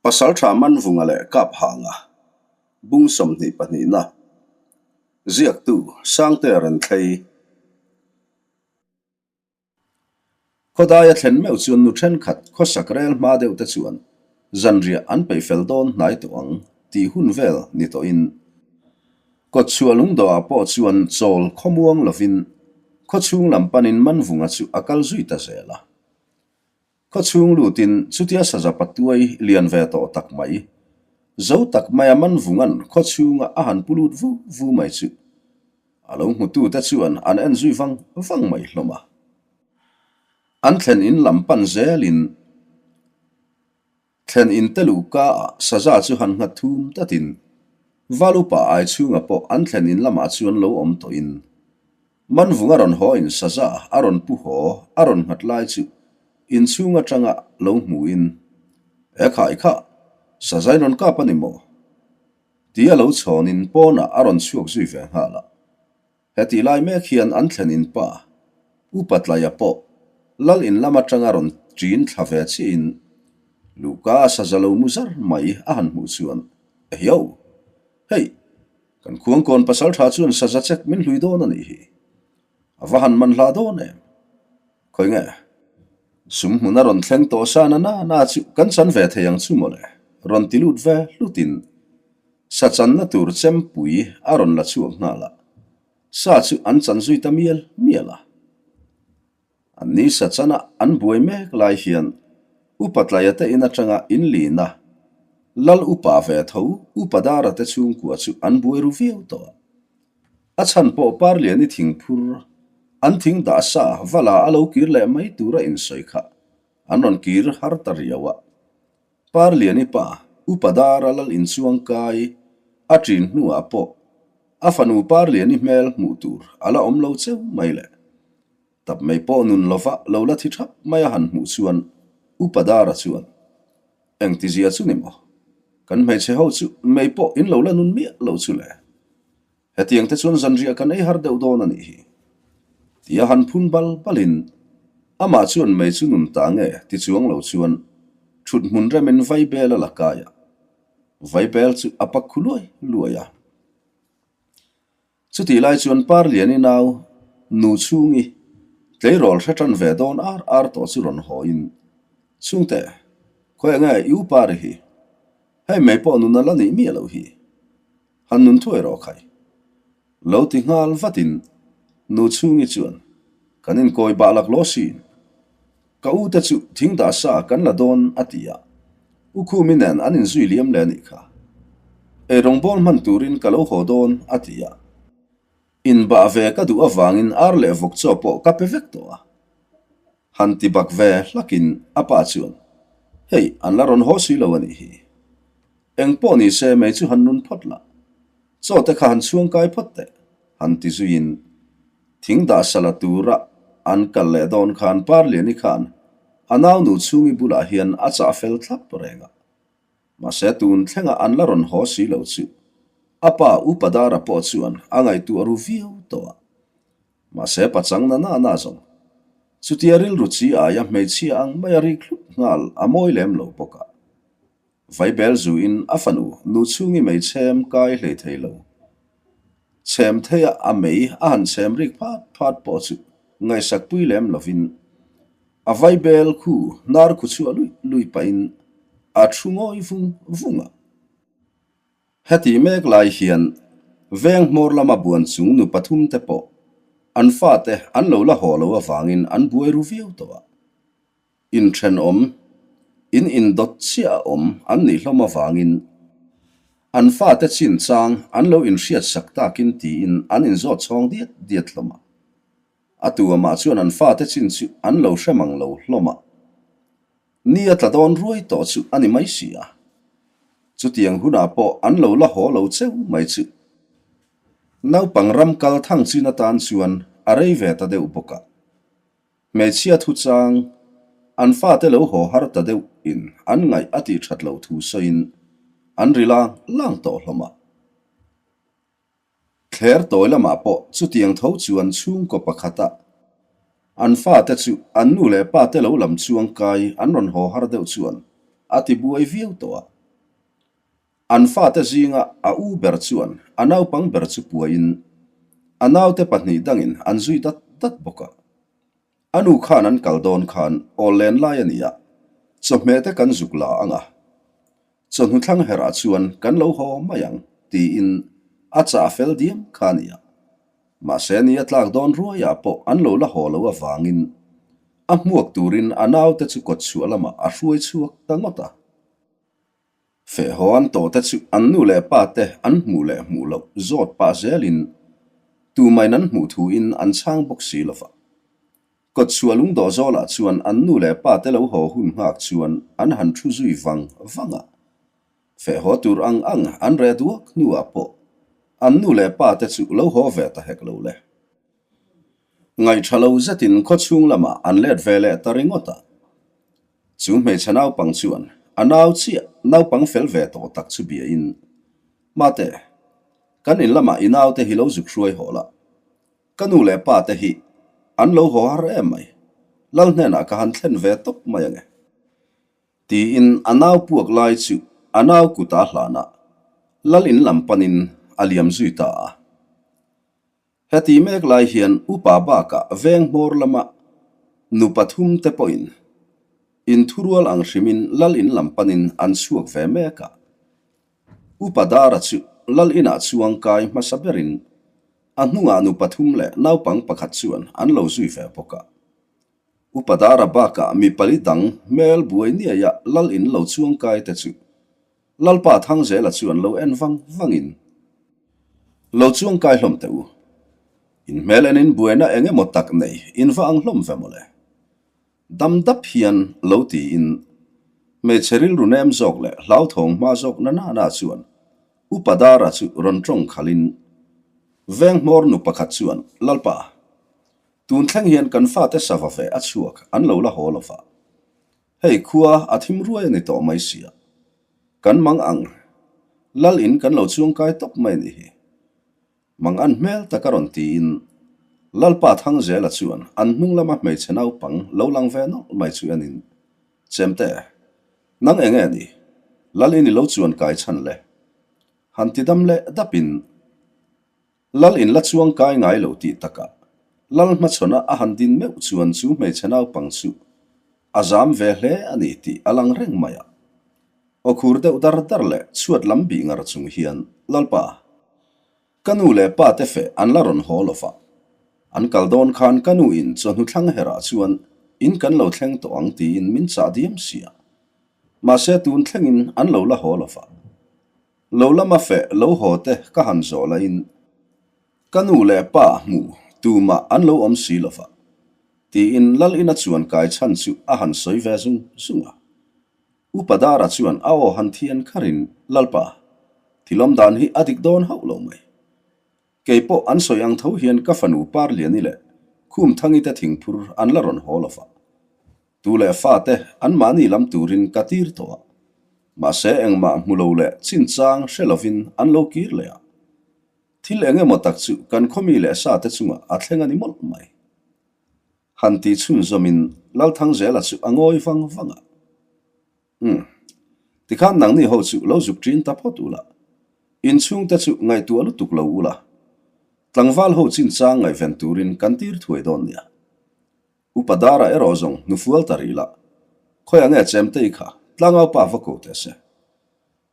Pasaltha Manvunga leh Kaphanga, Bung 22 na, Ziaktu Sangtea Renthlei. Khawdaia thlen meuh chuan nu thenkhat khawsak rel hma deuh te chuan zanriah an peih fel dawn hnai tawh ang tih hun vel ni tawhin kawtchhuah lungdawhah pawh chuan chawl khawmuang lovin khawchhung lam panin Manvunga chu a kal zui ta zel a. Khawchhung lutin chutia saza patuai lian ve tawh tak mai, zo tak maia Manvunga'n khawchhunga a han pu lut vu vu mai chu a lo hmutute chuan an en zui vang vang mai hlawm a. An thlen in lam pan zelin thlen in te luhka ah saza chu han nghat thum tatin Val upa ai chhunga pawh an thlen in lamah chuan lo awm tawhin Manvung a rawn haw in saza a rawn pu haw a rawn nghat lai chu inchhung atanga lo hmuhin E khai kha, saza in rawn kap a ni maw? Tia lo chhawnin pawnah a rawn chhuak zui ve nghal a. Hetih lai mek hian an thlen in pa, Upa Tlaia pawh Lal in lam atanga rawn ṭin thla ve chiahin Luhka a saza lo mu zar mai a han hmuh chuan, Ehiau! Hei! Kan khuangkawn pasalṭha chuan saza chek min hlui dawn a nih hi. A va han man hla dawn em? Khawi nge? Sum hmun a rawn thleng tawh sa na na na chu kan chan ve thei ang chu mawle, rawn ti lut ve hlutin sa channa tur chempui a rawn la chhuak nghal a, sa chu an chan zui ta mial mial a. An ni sa chana an buai mek lai hian Upa Tlaia te in atanga inlina Lal Upa ve tho Upa Dara te chhungkua chu an buai ru viau tawh a. A chhan pawh Parliani thingphur an thing dah sa vala a lo kir leh mai tura insawi kha an rawn kir har ta riau a. Parliani pa Upa Dara Lal inchuang kai a ṭin hnuah pawh a fanu Parliani hmel hmuh tur a la awm lo cheu mai le. Tap mai pawh nun lova lo la thi thap mai a han hmuh chuan Upa Dara chuan, Engtizia chu ni maw? Kan hmeichhe ho chu mei pawh in lo la nun miah lo chu le. Hetiang te chuan zanriah kan ei har deuh dawn a nih hi. Tia han phun bal balin amah chuan mei chu nun ta nge ti chuang lo chuan thut hmun remin vaibel a la kai a. Vaibel chu a pak khu luai luai a. Chutih lai chuan Parliani nau nu chhungi tleirawl hre tan ve dawn ar ar tawh chu rawn hawiin, Chhungte, khawi enge i u Pari hi? Hei mai pawh nun a la nih miah loh hi. Han nun thuai rawh khai. Lo ti nghal vatin nu chhungi chuan, Kan inkawi bah lak law sin. Ka u te chu thing dah sa kan la dawn a ti a, U Khumi nen an inzui liam leh a nih kha. Eirawngbawl hman turin ka lo haw dawn a ti a, inbah ve ka duh avangin ar leh vawk chaw pawh ka pe vek tawh a. Han ti bak ve hlakin a pa chuan, Hei, an la rawn haw si lo a nih hi. Eng pawh ni se mei chu han nun phawt la, chaw te kha han chhuangkai phawt teh, han ti zuiin Thing dah sala tura an kal leh dawn khan Parliani khan a naunu chhungi bulah hian a chah fel thlap reng a. Mahse tun thlenga an la rawn haw si lo chu a pa Upa Dara pawh chuan a ngaihtuah ru viau tawh a. Mahse pachang na na na zawng chutia rilru chi aia hmeichhia ang maia rik hlut nghal a mawi lem lo bawk a. Vaibel zuin a fanu nu chhungi mei chhem kai hlei thei lo. Chhem theia a mei a han chhem rik phat phat pawh chu ngaihsak pui lem lovin a vaibel khu hnar khu chhuah luih luih pahin a thu ngawi vung vung a. Heti mek lai hian veng hmawr lama buan chung nu pathum te pawh an fate an lo la haw lo avangin an buai ru viau tawh a. Inthenawm, in indawt chiah a awm an nih hlawm avangin an fate chinchang an lo inhriatsak takin tiin an inzawt chhawng diat diat hlawm a. A tu amah chuan an fate chin chu an lo hre mang lo hlawm a. Ni a tla dawn ruai tawh chu a ni mai si a. Chutiang hunah pawh an lo la haw lo cheu mai chu. Naupang ram kal thang chin atan chuan a rei ve ta deuh bawk a. Hmeichhia thuchang, an fate lo haw har ta deuh in an ngaih a tih that loh thu sawiin an ri lang lang tawh hlawm a. Thler tawi lamah pawh chutiang tho chuan chhungkaw pakhata an fate chu an nu leh pate lo lam chuang kai an rawn haw har deuh chuan a ti buai viau tawh a. An fate zinga a u ber chuan a naupang ber chu puaiin a naute pahnih dangin an zui dat dat bawk a. A nu khan an kal dawn khan awl len lai a ni a, chawhmeh te kan zuk la ang a, chawhnu thlang herah chuan kan lo haw mai ang tiin a chah fel diam kha a ni a. Mahse ni a tlak dawn ruaiah pawh an lo la haw lo avangin a hmuak turin a naute chu kawtchhuah lamah a hruai chhuak ta ngawt a. Fehhaw an tawhte chu an nu leh pa te an hmuh leh hmuh loh zawt pah zelin tumain an hmuh thuin an chhang bawk si lo va. Kawtchhuah lungdawh zawlah chuan an nu leh pa te lo haw hun nghak chuan an han thu zui vang vang a. Fehhaw tur ang ang an reh duak hnuah pawh an nu leh pa te chu lo haw ve ta hek lo le. Ngaihṭha lo zetin khawchhung lamah an let ve leh ta ringawt a. Chu hmeichhe naupang chuan a nau chiah naupang fel ve tawh tak chu biain, Mate, kan in lamah i naute hi lo zuk hruai haw la. Ka nu leh pa te hi an lo haw har em mai. Lal hnenah ka han thlen ve tawp mai ange. Tiin a nau puak lai chu a nau kuta hlanah lal in lam panin a liam zui ta a. Heti mek lai hian upa bakah veng hmawr lama nu pathum te pawhin inthurual ang hrimin lal in lam panin an chhuak ve mek a. Upa Dara chu lal inah chuang kai hmasa berin a hnungah nu pathum leh naupang pakhat chuan an lo zui ve bawk a. Upa Dara bakah mi pali dang hmel buai niaia lal in lo chuang kai te chu Lalpa Thangzela chuan lo en vang vangin, Lo chuang kai hlawm teh u. In hmel enin buaina eng emaw tak nei in va ang hlawm ve mawle. Dam dap hian lo tiin hmeichhe rilru nem zawk leh hlauthawng hma zawk na na na chuan Upa Dara chu rawn tawng khalhin veng hmawr nu pakhat chuan, Lalpa, tun thleng hian kan fate sava ve a chhuak an lo la haw lova. Hei khua a thim ruai a ni tawh mai sia. Kan mang ang. Lal in kan lo chuangkai tawp mai a nih hi. Mang an hmel tak a rawn tiin Lalpa Thangzela chuan an hnung lama hmeichhe naupang lo lang ve nawlh mai chu enin, Chemte, nang eng nge ni? Lal in i lo chuankai chhan le. Han ti dam leh dapin. Lal in la chuang kai ngai lo tih takah Lal hmachhawn a han din meuh chuan chu hmeichhe naupang chu a zam ve hle a ni tih a lang reng mai a. Aw khur deuh dar dar leh chhuat lam bih ngar chung hian Lalpa, ka nu leh pa te feh an la rawn haw lo va. An kal dawn khan ka nu in chawhnu thlang herah chuan in kan lo thleng tawh ang tiin min chah diam sia. Mahse tun thlengin an lo la haw lo va. Lo lama feh lo haw te ka han zawh lahin ka nu leh pa hmu tumah an lo awm si lova, tiin Lal ina chuan kai chhan chu a han sawi ve zung zung a. Upa Dara chuan a aw han thian kharin, Lalpa, thilawm dan hi a dik dawn hauh lo mai. Kei pawh an sawi ang tho hian ka fanu Parliani leh Khumthangi te thingphur an la rawn haw lova. Tu leh fate anmahni lam turin ka tir tawh a, mahse engmah hmu lo leh chinchang hre lovin an lo kir leh a. Thil eng emaw tak chu kan khawmi leh sate chungah a thleng a ni mawlh mai. Han tih chhunzawmin Lalthangzela chu a ngawi vang vang a. Umm. Tikhan nangni ho chu lo zuk ṭin ta phawt ula. Inchhungte chu ngaihtuah lutuk lo ula. Tlangval ho chinchang ngaihven turin kan tir thuai dawn nia. Upa Dara erawh zawng hnufual ta rih la. Khawiah nge Chemtei kha tlangau pa va ko teh se.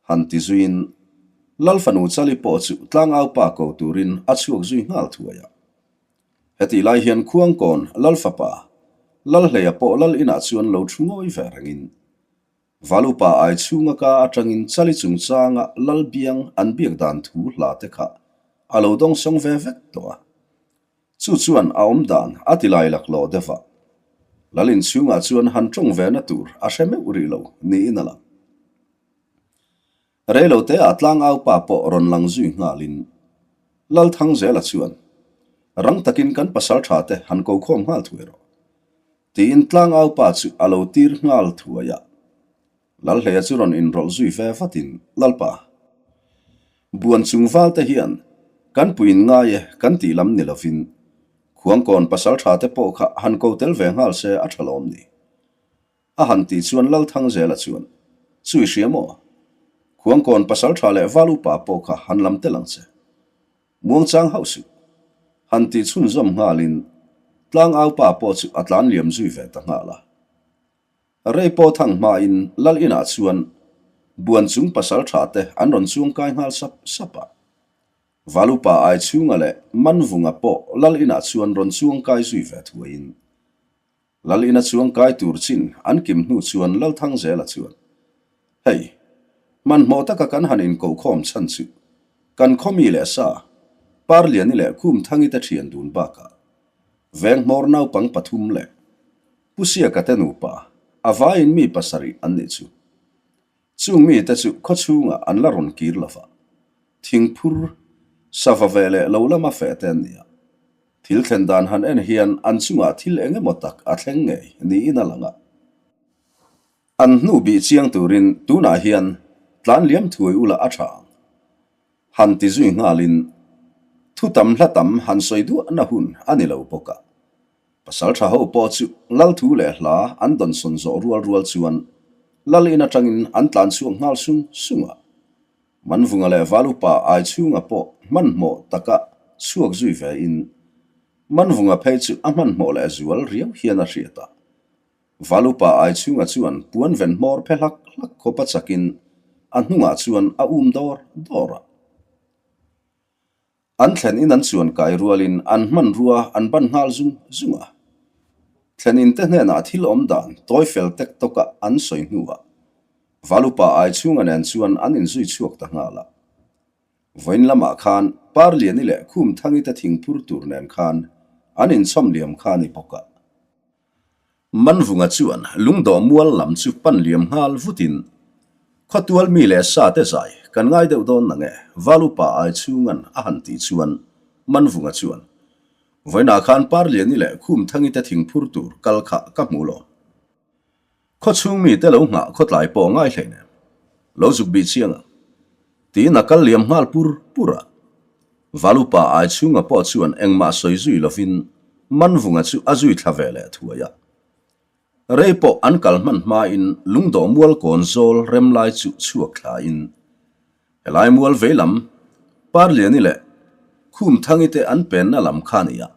Han ti zuiin Lal fanu Chali pawh chu tlangau pa ko turin a chhuak zui nghal thuai a. Hetih lai hian Khuangkawn Lal fapa Lalhleia pawh Lal inah chuan lo thu ngawi ve rengin Valupa ai chhunga ka atangin Chali chungchanga Lal biang an biak dan thu hla te kha a lo dawngsawng ve vek tawh a. Chu chuan a awm dan a ti lai laklawh deuh a. Lal inchhungah chuan han tawng ve na tur a hre meuh rih lo niin a lang. Reiloteah tlangau pa pawh rawn lang zui nghalin Lalthangzela chuan, Rang takin kan pasal tha te han ko khawm nghal thuai rawh. Tiin tlangau pa chu a lo tir nghal thuai a. Lalhleia chu rawn inrawlh zui ve vatin, Lalpa, buan chung val te hian kan puiin ngai e kan tih lam ni lovin Khuangkawn pasal tha te pawh kha han ko tel ve nghal se a tha lawm ni. A han tih chuan Lalthangzela chuan, Chu i hria maw? Khuangkawn pasalṭha leh val upa pawh kha han lam tel ang che. Muangchang hauh suh. Han tih chhunzawm nghalin tlangau pa pawh chu a tlan liam zui ve ta nghal a. Rei pawh thang hmain lal inah chuan buan chung pasalṭha te an rawn chuangkai nghal sap sap a. Val upa Aichhunga leh Manvunga pawh lal inah chuan rawn chuangkai zui ve thuaiin Lal ina chuang kai tur chin an kim hnu chuan Lalthangzela chuan, Hei, hmanhmawh taka kan han inkohkhawm chhan chu kan khaw mi leh sa, Parliani leh Khumthangi te thian dun bakah Venghmawr naupang pathum leh Pu Siaka te nupa a vaiin mi pasarih an nih chu. Chung mite chu khaw chhungah an la rawn kir lo va, thingphur, sava ve leh lo lama feh te an ni a. Thil thlen dan han en hian an chungah thil eng emaw tak a thleng ngei niin a lang a. An hnu bih chiang turin tunah hian tlan liam thuai ula a tha ang. Han ti zui nghalin thu tam hla tam han sawi duahna hun a ni lo bawk a. Pasal tha ho pawh chu lal thu leh hla an dawnsawn zawh rual rual chuan lal in atangin an tlan chhuak nghal sung sung a. Manvunga leh Valupa Aichhunga pawh hmanhmawh taka chhuak zui ve in Manvunga phei chu a hmanhmawh leh zual riau hian a hriat a. Valupa Aichhunga chuan puan ven hmawr phe hlak hlak khawpa chakin a hnungah chuan a um dawr dawr a. An thlen in an chuan kai rualin an hmanrua an ban nghal zung zung a. Thlen in te hnenah thil awm dan tawi fel tek tawka an sawi hnuah Valupa Aichhunga nen chuan an inzui chhuak ta nghal a. Vawiin lamah khan Parliani leh Khumthangi te thingphur tur nen khan an inchawm liam kha a ni bawk a. Manvunga chuan lungdawh mual lam chu pan liam nghal vutin, Khawtual mi leh sa te zai kan ngai deuh dawn nang e, Valupa ai chhungan a han tih chuan Manvunga chuan, Vawiinah khan Parliani leh Khumthangi te thingphur tur kal kha ka hmu lo. Khawchhung mi te lo nghah khawtlai pawh ngai hlei nen lo zuk bih chiang ang tiin a kal liam nghal pur pur a. Valupa ai chhunga pawh chuan engmah sawi zui lovin Manvunga chu a zui thla ve leh thuai a. Rei pawh an kal hman hmain lungdawh mual kawn zawl rem lai chu chhuak thlain helai mual veilam Parliani leh Khumthangi te an penna lam kha a ni a.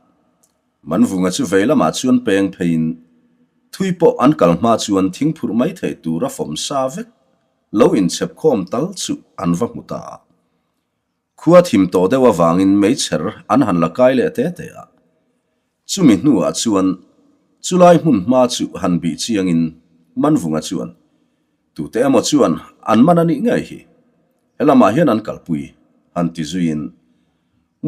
Manvunga chu vei lamah chuan peng pheiin thui pawh an kal hma chuan thing phurh mai theih tur a fawm sa vek lo inchhep khawm tal chu an va hmu ta a. Khua thim tawh deuh avangin meichher an han la kai leh te te a. Chumi hnuah chuan chulai hmun hma chu han bih chiangin Manvunga chuan tute emaw chuan an man a nih ngei hi helamah hian an kalpui han ti zuiin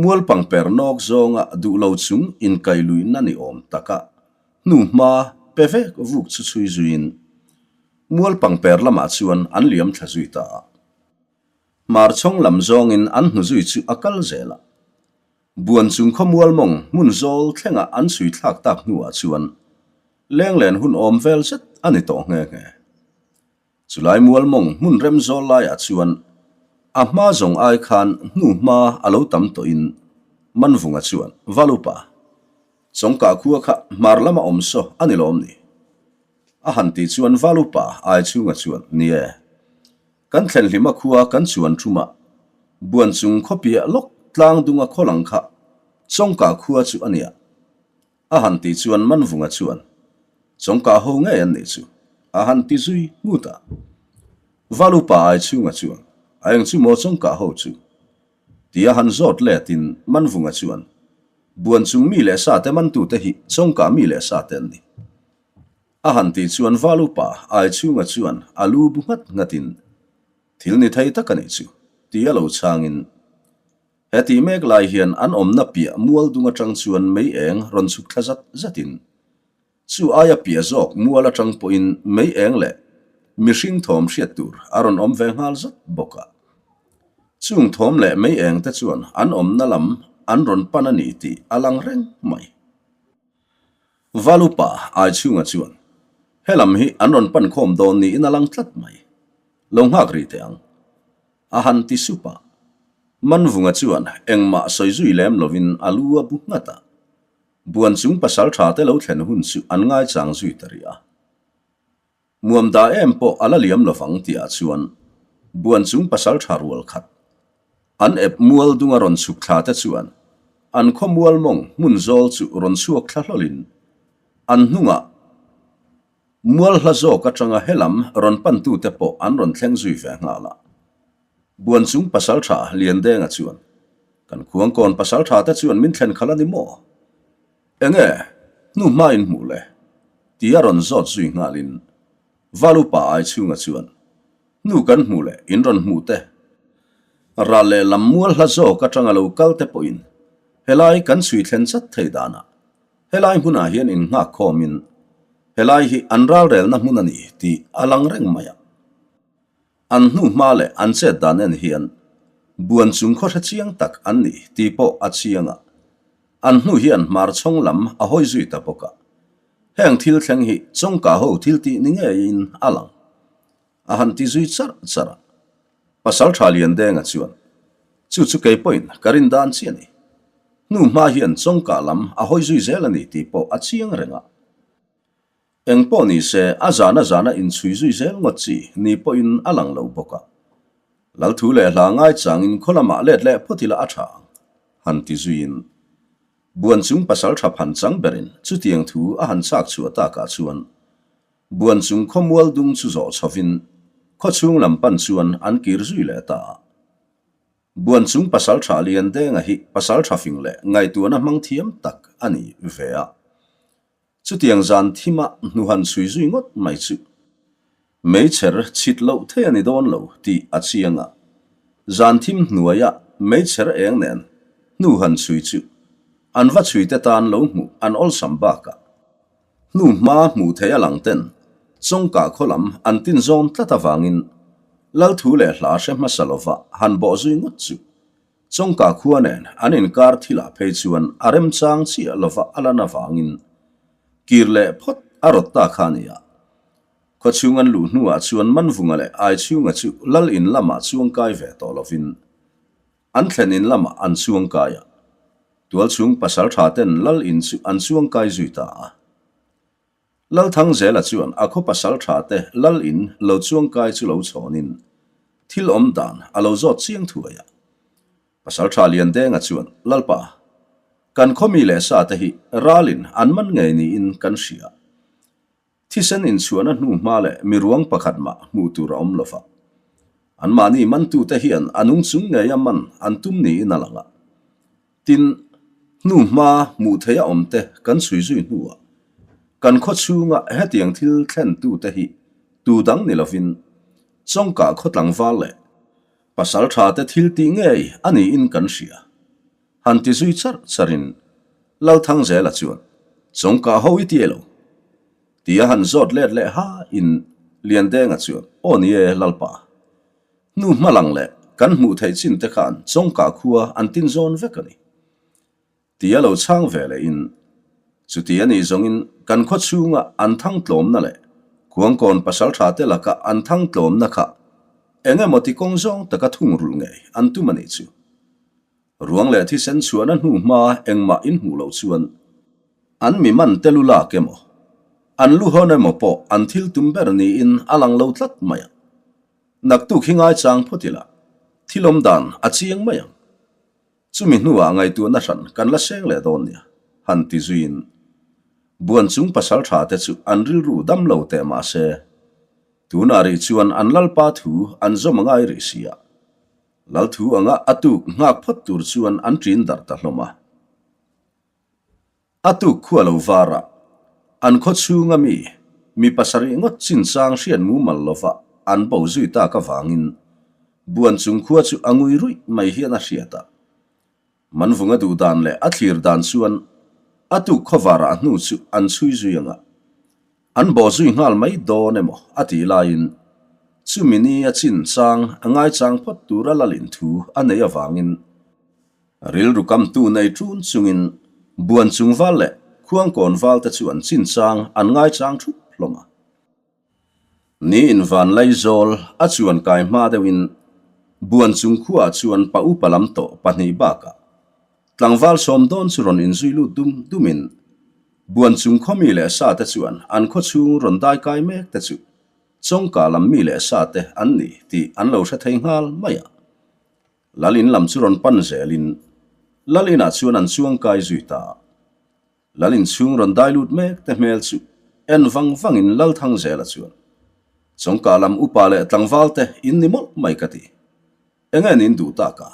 Mual pangper nawk zawnga duh lo chung inkailuihna ni awm taka hnu hma pe vek vuk chu chhui zuiin mual pangper lamah chuan an liam thla zui ta a. Hmarchhawng lam zawngin an hnu zui chu a kal zel a. Buan chung khaw mual mawng hmun zawl thlenga an chhui thlak tak hnuah chuan lenglen hun awm vel zet a ni tawh nghe nghe. Chulai mual mawng hmun rem zawl laiah chuan a hma zawng ai khan hnu hma a lo tam tawhin Manvunga chuan, Valupa, Chawngkah khua kha hmar lama awm saw a ni lawm ni? A han tih chuan Valupa ai chhunga chuan, Ni e, kan thlen hlima khua kan chuan thuma buan chung khawpiah lawk tlang dunga khawlang kha Chawngkah khua chu a nia. A han tih chuan Manvunga chuan, Chawngkah ho ngei an nih chu, a han ti zui ngut a. Valupa ai chhunga chuan, A eng chu maw Chawngkah ho chu? Ti a han zawt letin Manvunga chuan, Buan chung mi leh sa te mantute hi Chawngkah mi leh sa te an ni. A han tih chuan Valupa ai chhunga chuan a lu bu nghat nghatin, Thil ni thei tak a nih chu, ti a lo chhangin, He tih mek lai hian an awmna piah mual dung atang chuan mei eng rawn chhuk thla zat zatin, chu aia piah zawk mual atang pawhin mei eng leh mihring thawm hriat tur a rawn awm ve nghal zat bawk a. Chung thawm leh mei eng te chuan an awmna lam an rawn pan a ni tih a lang reng mai. Valupa Aichhunga chuan he lam hi an rawn pan khawm dawn niin a lang tlat mai. Lo nghak rih teh ang. A han ti sup a. Manvunga chuan engmah sawi zui lem lovin a lu a bu nghat a. Buan chung pasal tha te lo thlen hun chu an ngaichang zui ta rih a. Muam da em pawh a la liam lovang tihah chuan. Buanchung pasalṭha rual khat an ep mual dunga rawn chhuk thla te chuan an khaw mual mawng hmun zawl chu rawn chhuak thla hlawlin an hnungah mual hla zawk atanga helam rawn pantute pawh an rawn thleng zui ve nghal a. Buanchung pasalṭha Liandenga chuan, Kan khuangkawn pasalṭha te chuan min thlen khalh a ni maw? Enge hnu hma in hmuh le? Tia rawn zawt zui nghalin Valupa ai chhunga chuan, Hnu kan hmuh leh in rawn hmuh te, ral leh lam mual hla zawk atanga lo kal te pawhin helai kan chhui thlen chat thei danah helai hmunah hian in nghak khawmin helai hi an ralrelna hmun a ni tih a lang reng mai a. An hnu hma leh an chet dan en hian buan chung khaw hre chiang tak an ni tih pawh a chiang a, an hnu hian hmar chhawng lam a hawi zui ta bawk a. Heng thil thleng hi chawngka ho thil tih ni ngeiin a lang. A han ti zui charh charh a. Pasaltha Liandenga chuan, Chu chu kei pawhin ka rin dan chiah a ni. Hnu hma hian chawngka lam a hawi zui zel a ni tih pawh a chiang reng a. Eng pawh ni se, a zana zana inchhui zui zel ngawt chi ni pawhin a lang lo bawk a. Lal thu leh hla ngai changin khaw lamah let leh phawt ila a tha ang, han ti zuiin. Buan chung pasal tha phan chang berin chutiang thu a han chak chhuah takah chuan buan chung khaw mual dung chu zawh chhovin khaw chhung lam pan chuan an kir zui leh ta a. Buan chung pasal tha Liandenga hi pasal tha fing leh ngaihtuahna hmang thiam tak a ni ve a. Chutiang zan thima hnuhan chhui zui ngawt mai chu meichher chhit loh thei a ni dawn lo tih a chiang a. Zan thim hnuaia meichher eng nen hnuhan chhui chu an va chhuite tan lo hmuh an awlsam bakah hnu hma hmuh theih a lang ten chawngkah khaw lam an tin zawn tlat avangin Lal thu leh hla hre hmasa lova han bawh zui ngawt chu Chawngka khua nen an inkar thilah phei chuan a remchang chiah lova a lan avangin kir leh phawt a rawt ta kha a ni a. Khawchhung an luh hnuah chuan Manvunga leh Aichhunga chu lal in lamah chuangkai ve tawh lovin an thlen in lamah an chuangkai a, tualchhung pasaltha ten lal in chu an chuangkai zui ta a. Lalthangzela chuan a khaw pasal tha te lal in lo chuangkai chu lo chhawnin thil awm dan a lo zawt chiang thuai a. Pasal tha Liandenga chuan, Lalpa, kan khaw mi leh sa te hi ralin an man ngei niin kan hria. Thisen inchhuahna hnu hma leh miruang pakhat mah hmuh tur a awm lo va. Anmahni mantute hian a nung chung ngeia man an tum niin a lang a. Tin, hnu hma hmuh theih a awm te kan chhui zui hnuah kan khaw chhunga hetiang thil thlentute hi tu dang ni lovin Chawngkah khaw tlangval leh pasal tha te thil tih ngei a niin kan hria. Han ti zui charh charhin Lalthangzela chuan, Chawngkah ho i ti e lo? Tia han zawt let leh ha in Liandenga chuan, Aw ni e Lalpa. Hnu hma lang leh kan hmuh theih chin te khan Chawngkah khua an tin zawn vek a ni. Tia lo chhang ve leh in, chuti a nih zawngin kan khaw chhunga an thang tlawmna leh Khuangkawn pasaltha te laka an thang tlawmna kha eng emaw ti kawng zawng taka thungrulh ngei an tum a nih chu. Ruang leh thisen chhuahna hnu hma engmah in hmuh loh chuan an mi man te lu lak emaw, an lu hawn emaw pawh an thil tum ber niin a lang lo tlat mai a. Naktuk hi ngaichang phawt ila, thil awm dan a chiang mai ang. Chumi hnuah ngaihtuahna hran kan la seng leh dawn nia, han ti zuiin buan chung pasal tha te chu an rilru dam lo teh mah se, tunah rih chuan an lalpa thu an zawm a ngai rih si a, lal thu anga a tuk nghak phawt tur chuan an ṭin darh ta hlawm a. A tuk khua lo var a, an khaw chhunga mi, mi pasarih ngawt chinchang hriat mumal lova an bo zui tak avangin buan chung khua chu a ngui ruih mai hian a hriat a. Manvunga duh dan leh a thlir dan chuan a tuk khaw varah hnu chu an chhui zui ang a, an bo zui nghal mai dawn emaw a tih laiin chumi ni a chinchang a ngaichang phawt tura lalin thu a neih avangin Rilru kamtu nei ṭun chungin buan chung val leh khuangkawn val te chu an chinchang an ngaichang ṭhup hlawm a. Ni in van Laizawl a chuan kai hma deuhin buan chung khuaah chuan pa upa lam tawh pahnih bakah tlangval sawm dawn chu rawn inzui lut dum dumin buan chung khawmi leh sa te chuan an khaw chhung rawn dai kai mek te chu. Chawngka lam mi leh sa te an ni tih an lo hre thei nghal mai a. Lal in lam chu rawn pan zelin Lal inah chuan an chuang kai zui ta a. Lal inchhung rawn dai lut mek te hmel chu en vang vangin Lal Thangzela chuan, Chawngka lam upa leh tlangval te in ni mawlh mai ka ti. Eng nge nin duh tak a?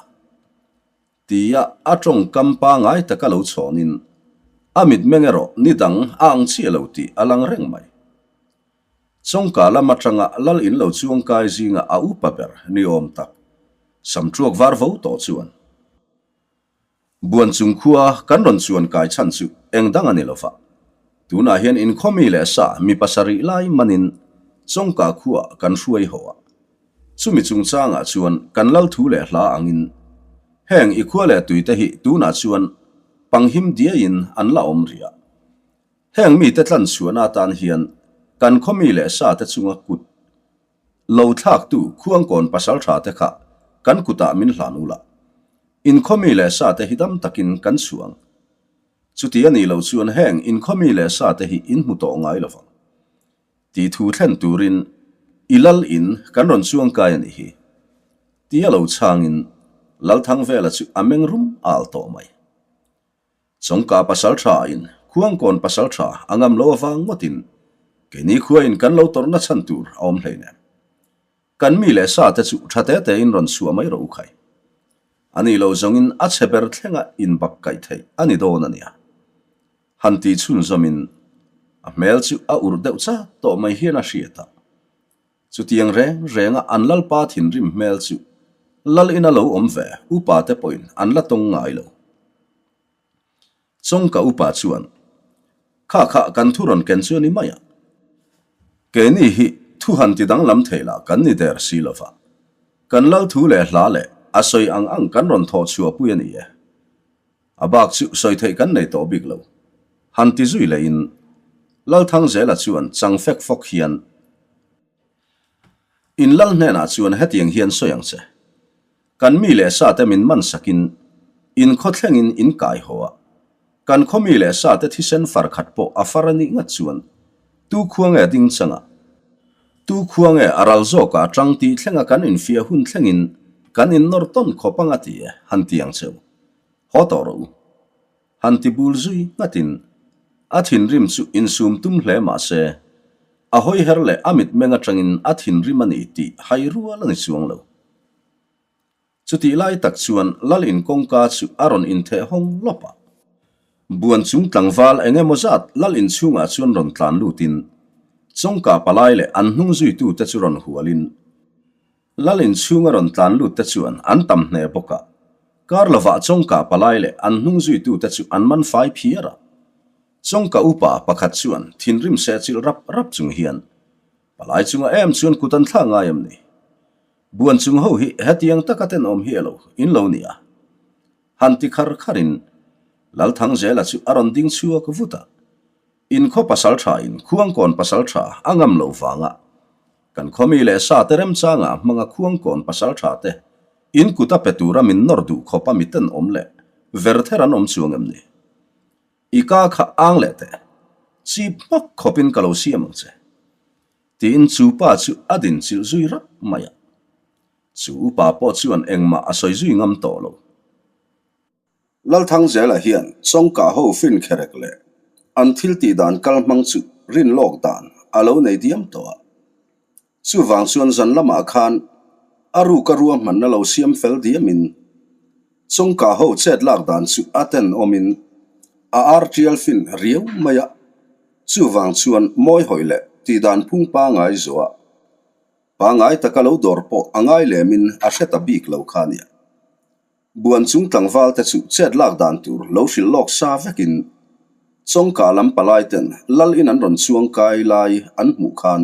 Tia a tawngkam pangai taka lo chhawnin a mitmeng erawh ni dang a ang chiah lo tih a lang reng mai. Chawngka lam atanga Lal in lo chuangkai zinga a upa ber ni awm tak Samṭuak var vo tawh chuan Buan chung khua kan rawn chuan kai chhan chu eng dang a ni lova. Tunah hian inkhawmi leh sa mi pasarih lai manin Chawngka khua kan hruai haw a. Chumi chungchangah chuan kan lal thu leh hla angin heng i khua leh tuite hi tunah chuan panghim diaiin an la awm rih a. Heng mite tlan chhuahna atan hian kan khawmi leh sa te chunga kut lo thlaktu khuangkawn pasaltha te kha kan kutah min hlan ula. Inkhawmi leh sa te hi dam takin kan chhuang. Chuti a nih loh chuan heng inkhawmi leh sa te hi in hmu tawh ngai lovang. Tih thu thlen turin i lal in kan rawn chuang kai a nih hi. Tia lo chhangin Lalthangvela chu a meng rum al tawh mai. Chawngka pasal tha in Khuangkawn pasal tha a ngam lo avang ngawtin keini khuain kan lo tawrhna chhan tur a awm hleinem. Kan mi leh sa te chu tha te te in rawn chhuah mai rawh u khai. A nih loh zawngin a chhe ber thlenga inbak kaih theih a ni dawn a nia. Han tih chhunzawmin a hmel chu a urh deuh chat tawh mai hian a hriat a. Chutiang reng renga an lalpa thinrim hmel chu lal ina lo awm ve upa te pawhin an la tawng ngai lo. Chawngka upa chuan, Kha kha kan thu rawn ken chu a ni mai a. Keini hi thu han ti danglam thei lah kan ni der si lo va. Kan lal thu leh hla leh a sawi ang ang kan rawn thawh chhuahpui a ni e. A bak chu sawi theih kan nei tawh bik lo. Han ti zui lehin Lalthangzela chuan chang fek fawk hian, In lal hnenah chuan hetiang hian sawi ang che. Kan mi leh sa te min man sakin in khaw thlengin in kai haw a. Kan khaw mi leh sa te thisen far khat pawh a far a nih ngat chuan tu khua nge ding changa tu khua nge a ral zawkah a tang tih thlenga kan infiah hun thlengin kan innawr tawn khawp anga ti e han ti ang cheu. Haw tawh rawh u. Han ti bul zui nghatin a thinrim chu insum tum hle mah se, a hawi her leh a mitmeng atangin a thinrim a ni tih hai rual a ni chuang lo. Chutih lai tak chuan Lal in kawngka chu a rawn intheh hawng lawp a. Buan chung tlangval eng emaw zat Lal in chhungah chuan rawn tlan lutin Chawngka palai leh an hnung zuitute chu rawn hualin, Lal in chhunga rawn tlan lut te chuan an tam hneh bawk a, kar lovah Chawngka palai leh an hnung zuitute chu an man fai phiar a. Chawngka upa pakhat chuan thinrim sehchilh rap rap chung hian, Palai chunga em chuan kut an thla ngai em ni? Buan chung ho hi hetiang taka tenawm hi elo in lo ni a? Han ti khar kharin Lalthangzela chu a rawn ding chhuak vut a. In khaw pasal tha in Khuangkawn pasal tha a ngam lo vanga kan khaw mi leh sa te remchanga hmanga Khuangkawn pasal tha te in kut a pe tura min nawr duh khawp a miten awm leh ver ther an awm chuang em ni? I ka kha ang leh teh chip hmak khawpin ka lo siam ang che tiin chu pa chu a din chilh zui rap mai a. Chu upa pawh chuan engmah a sawi zui ngam tawh lo. Lalthangzela hian Chawngka ho fin kherek leh an thil tih dan kal hmang chu rin lawk dan a lo nei diam tawh a. Chuvang chuan zan lamah khan a ruka ruahmanna lo siam fel diamin Chawngka ho chet lak dan chu a ten awmin a ar tial fin riau mai a. Chuvang chuan mawi hawi leh tih dan phung pangai zuah pangai taka lo dawr pawh a ngai lemin a hre ta bik lo kha nia. Buan chung tlangval te chu chet lak dan tur lo hrilh lawk sa vekin Chawngka lam palai ten lal in an rawn chuang kai lai an hmuh khan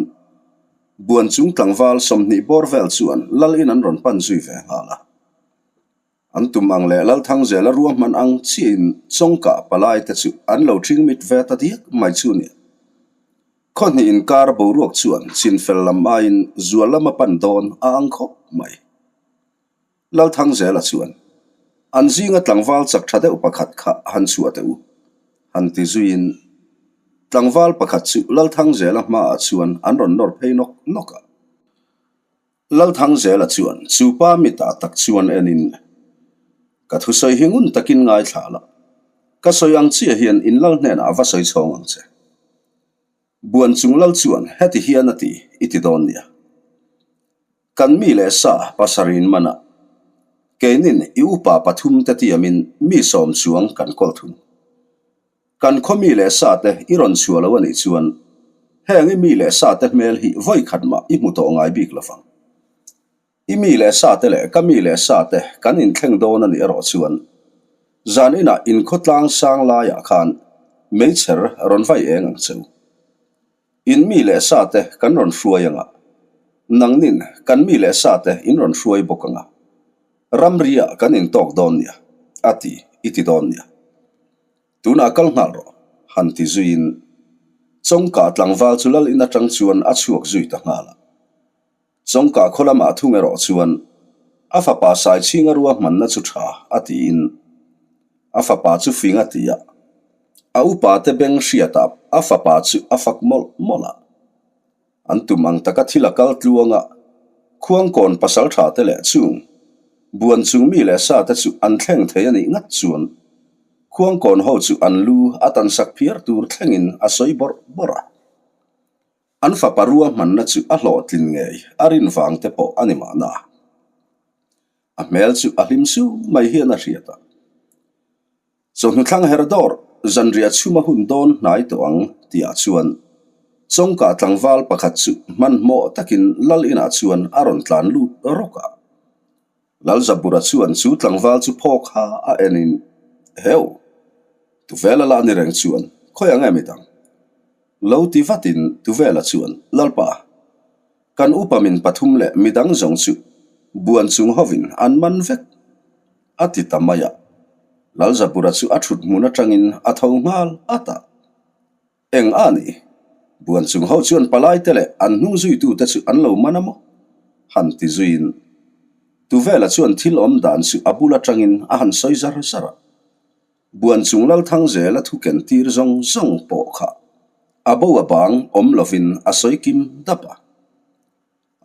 Buan chung tlangval 20 bawr vel chuan lal in an rawn pan zui ve nghal a. An tum ang leh Lalthangzela ruahman ang chiahin Chawngka palai te chu an lo ṭhing mit ve ta diak mai chu nia. Khaw hnih inkar boruak chuan chinfel lam aiin zual lama pan dawn a ang khawp mai. Lalthangzela chuan, An zinga tlangval chak tha deuh pakhat kha han chhuah teh u, han ti zuiin. Tlangval pakhat chu Lalthangzela hmaah chuan an rawn nawr phei nawk nawk a. Lalthangzela chuan chu pa mitah tak chuan enin, Ka thusawi hi ngun takin ngaithla la, ka sawi ang chiah hian in lal hnenah va sawi chhawng ang che. Buan chung lal chuan heti hian a ti i ti dawn nia. Kan mi leh sa pasarih manah keinin i upa pathum te tiamin mi sawm chuang kan kawl thung. Kan khaw mi leh sa te i rawn chhuah lo a nih chuan heng i mi leh sa te hmel hi vawi khat mah i hmu tawh ngai bik lo vang. I mi leh sa te leh ka mi leh sa te kan inthleng dawn a nih erawh chuan zan inah inkhawtlang sang laiah khan meichher rawn vai eng ang cheu. In mi leh sa te kan rawn hruai ang a, nangnin kan mi leh sa te in rawn hruai bawk ang a, ramriah kan intawk dawn nia, a ti i ti dawn nia. Tunah kal nghal rawh, han ti zuiin Chawngka tlangval chu lal in atang chuan a chhuak zui ta nghal a. Chawngka khaw lamah thung erawh chuan a fapa Saichhinga ruahmanna chu tha a tiin a fapa chu fing a ti a, a upa te beng hriatah a fapa chu a fak mawlh mawlh a. An tum ang taka thil a kal tluang a, Khuangkawn pasal tha te leh chung buan chung mi leh sa te chu an thleng thei a nih ngat chuan Khuangkawn ho chu an lu a tansak phiar tur thlengin a sawi bawrh bawrh a. An fapa ruahmanna chu a hlawhtlin ngei a rin vang te pawh a ni mahna. A hmel chu a hlim su mai hian a hriat a. Chawhnu thlang her dawr zanriah chhuma hun dawn hnai tawh ang tihah chuan Chawngka tlangval pakhat chu hmanhmawh takin lal inah chuan a rawn tlan lut rawk a. Lalzabura chuan chu tlangval chu phawk ha a enin, Heu! Tuvela lah ni reng chuan khawi ang em i dang? Lo ti vatin Tuvela chuan, Lalpa, kan upa min pathum leh midang zawng chu buan chung hovin an man vek, a ti ta mai a. Lalzabura chu a thut hmun atangin a tho nghal at a. Eng a ni? Buan chung ho chuan palai te leh an hnung zuitute chu an lo man a maw? Han ti zuiin Tuvela chuan thil awm dan chu a bul atangin a han sawi zar zar a. Buan chung Lalthang zela thu ken tir zawng zawng pawh kha a bo a bang awm lovin a sawi kim dap a.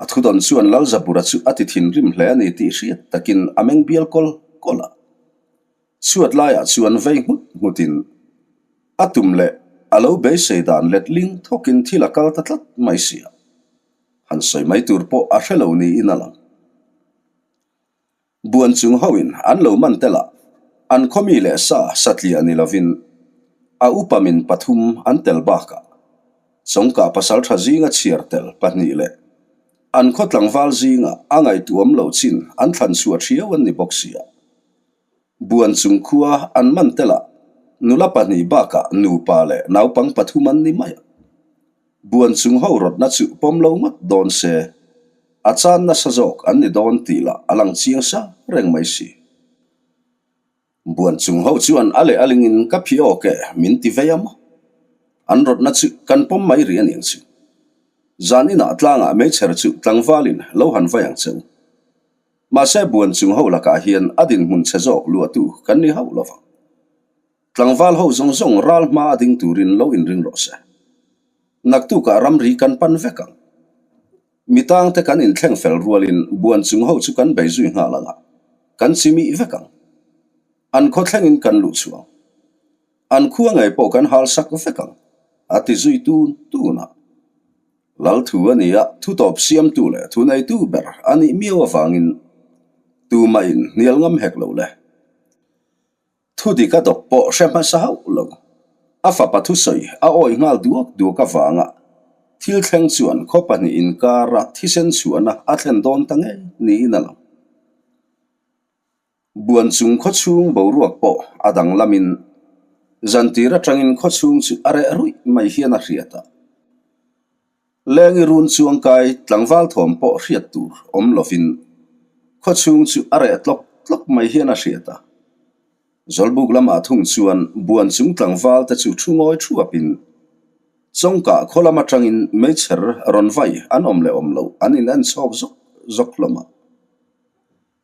A thudawn chuan Lalzabura chu a ti thinrim hle a ni tih hriat takin a meng bial kawl kawl a. Chhuat laiah chuan vei nghut nghutin a tum leh a lo beisei dan letling thawkin thil a kal ta tlat mai si a, han sawi mai tur pawh a hre lo niin a lang. Buan chung hoin an lo man tel a, an khawmi leh sa satliah ni lovin a upa min pathum an tel bakah Chawngka pasaltha zinga chhiar tel pahnih leh an khaw tlangval zinga a ngaihtuam lo chin an thlan chhuah thiau an ni bawk si a. Buan chung khua an man telah nula pahnih bakah nupa leh naupang pathum an ni mai a. Buan chung ho rawtna chu pawm lo ngawt dawn se, a chan nasa zawk an ni dawn tih lah a lang chiang sa reng mai si. Buan chung ho chuan a leh a lingin ka phi awk e min ti vei a maw? An rawtna chu kan pawm mai rih a niang chu. Zan inah tlangah meichher chu tlangvalin lo han vai ang che u. Mahse buan chung ho lakah hian a dinhmun chhe zawk luahtu kan ni hauh lo vang. Tlangval ho zawng zawng ral hma a ding turin lo inring rawh se. Naktukah ramri kan pan vek ang. Mi tangte kan inthleng fel rualin buan chung ho chu kan bei zui nghal ang a, kan chimih vek ang. An khaw thlengin kan luh chhuang. An khua ngei pawh kan hal sak vek ang, a ti zui tun tun a. Lal thu a ni a, thutawp siamtu leh thuneitu ber a nih miau avangin tumahin hnial ngam hek lo le. Thu dik a dawk pawh hre hmasa hauh lo. A fapa thusawi a awih nghal duak duak avanga thil thleng chuan khaw pahnih inkara thisen chhuahna a thlen dawn ta ngei niin a lang. Buan chung khaw chhung boruak pawh a danglamin zantir atangin khaw chhung chu a reh ruih mai hian a hriat a. Lengi run chuangkai tlangval thawm pawh hriat tur awm lovin khaw chhung chu a reh tlawk tlawk mai hian a hriat a. Zawlbuk lamah thung chuan buan chung tlangval te chu thu ngawi thuapin Chawngkah khaw lam atangin meichher rawn vai an awm leh awm loh an in en chhawk zawk zawk hlawm a.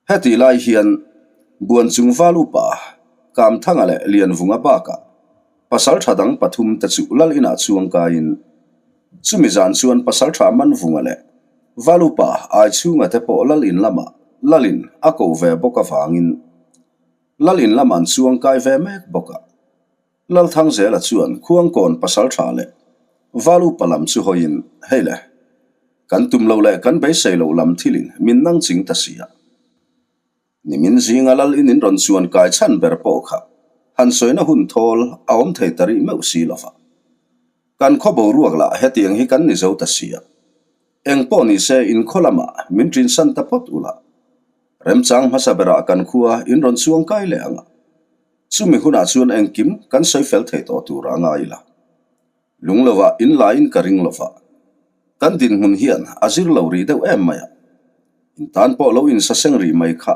Hetih lai hian Buanchung Val upa Kamthanga leh Lianvunga bakah. Pasalṭha dang pathumte chu lal inah chuang kaiin, chumi zan chuan pasalṭha Manvunga leh Valupa Aichhunga te pawh lal in lamah lalin a ko ve bawk avangin lal in lam an chuang kai ve mek bawk a. Lalthangzela chuan Khuangkawn pasalṭha leh Valupa lam chu hawiin, Hei le, kan tum lo leh kan beisei loh lam thilin min nang ching ta si a. Nimin zinga lal in in rawn chuan kai chhan ber pawh kha han sawina hun thawl a awm thei ta rih meuh si lova. Kan khaw boruak lah hetiang hi kan ni zo ta si a. Eng pawh ni se in khaw lamah min ṭinsan ta phawt ula. Remchang hmasa berah kan khua in rawn chuang kai leh ang a. Chumi hunah chuan engkim kan sawi fel thei tawh tur a ngai ila. Lung lovah in laiin ka ring lova, kan dinhmun hian a zir lo rih deuh em mai a, in tan pawh lo insaseng rih mai kha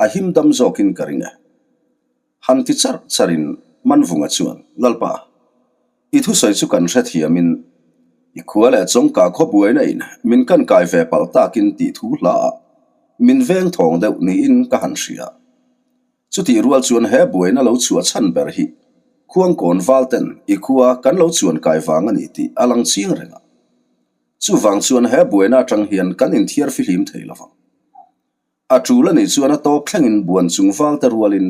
a him dam zawkin ka ring e. Han ti charh charhin Manvunga chuan, Lalpa, i thusawi chu kan hrethiamin i khua leh chawngka khaw buaina in min kan kai ve palh takin tih thu hla ah min veng thawng deuh niin ka han hria. Chutih rual chuan he buaina lo chhuah chhan ber hi Khuangkawn valten i khua kan lo chuan kai vang a ni tih a lang chiang reng a. Chuvang chuan he buaina atang hian kan inthiar fihlim thei lo vang. A tul a nih chuan a tawp thlengin buan chung valte rualin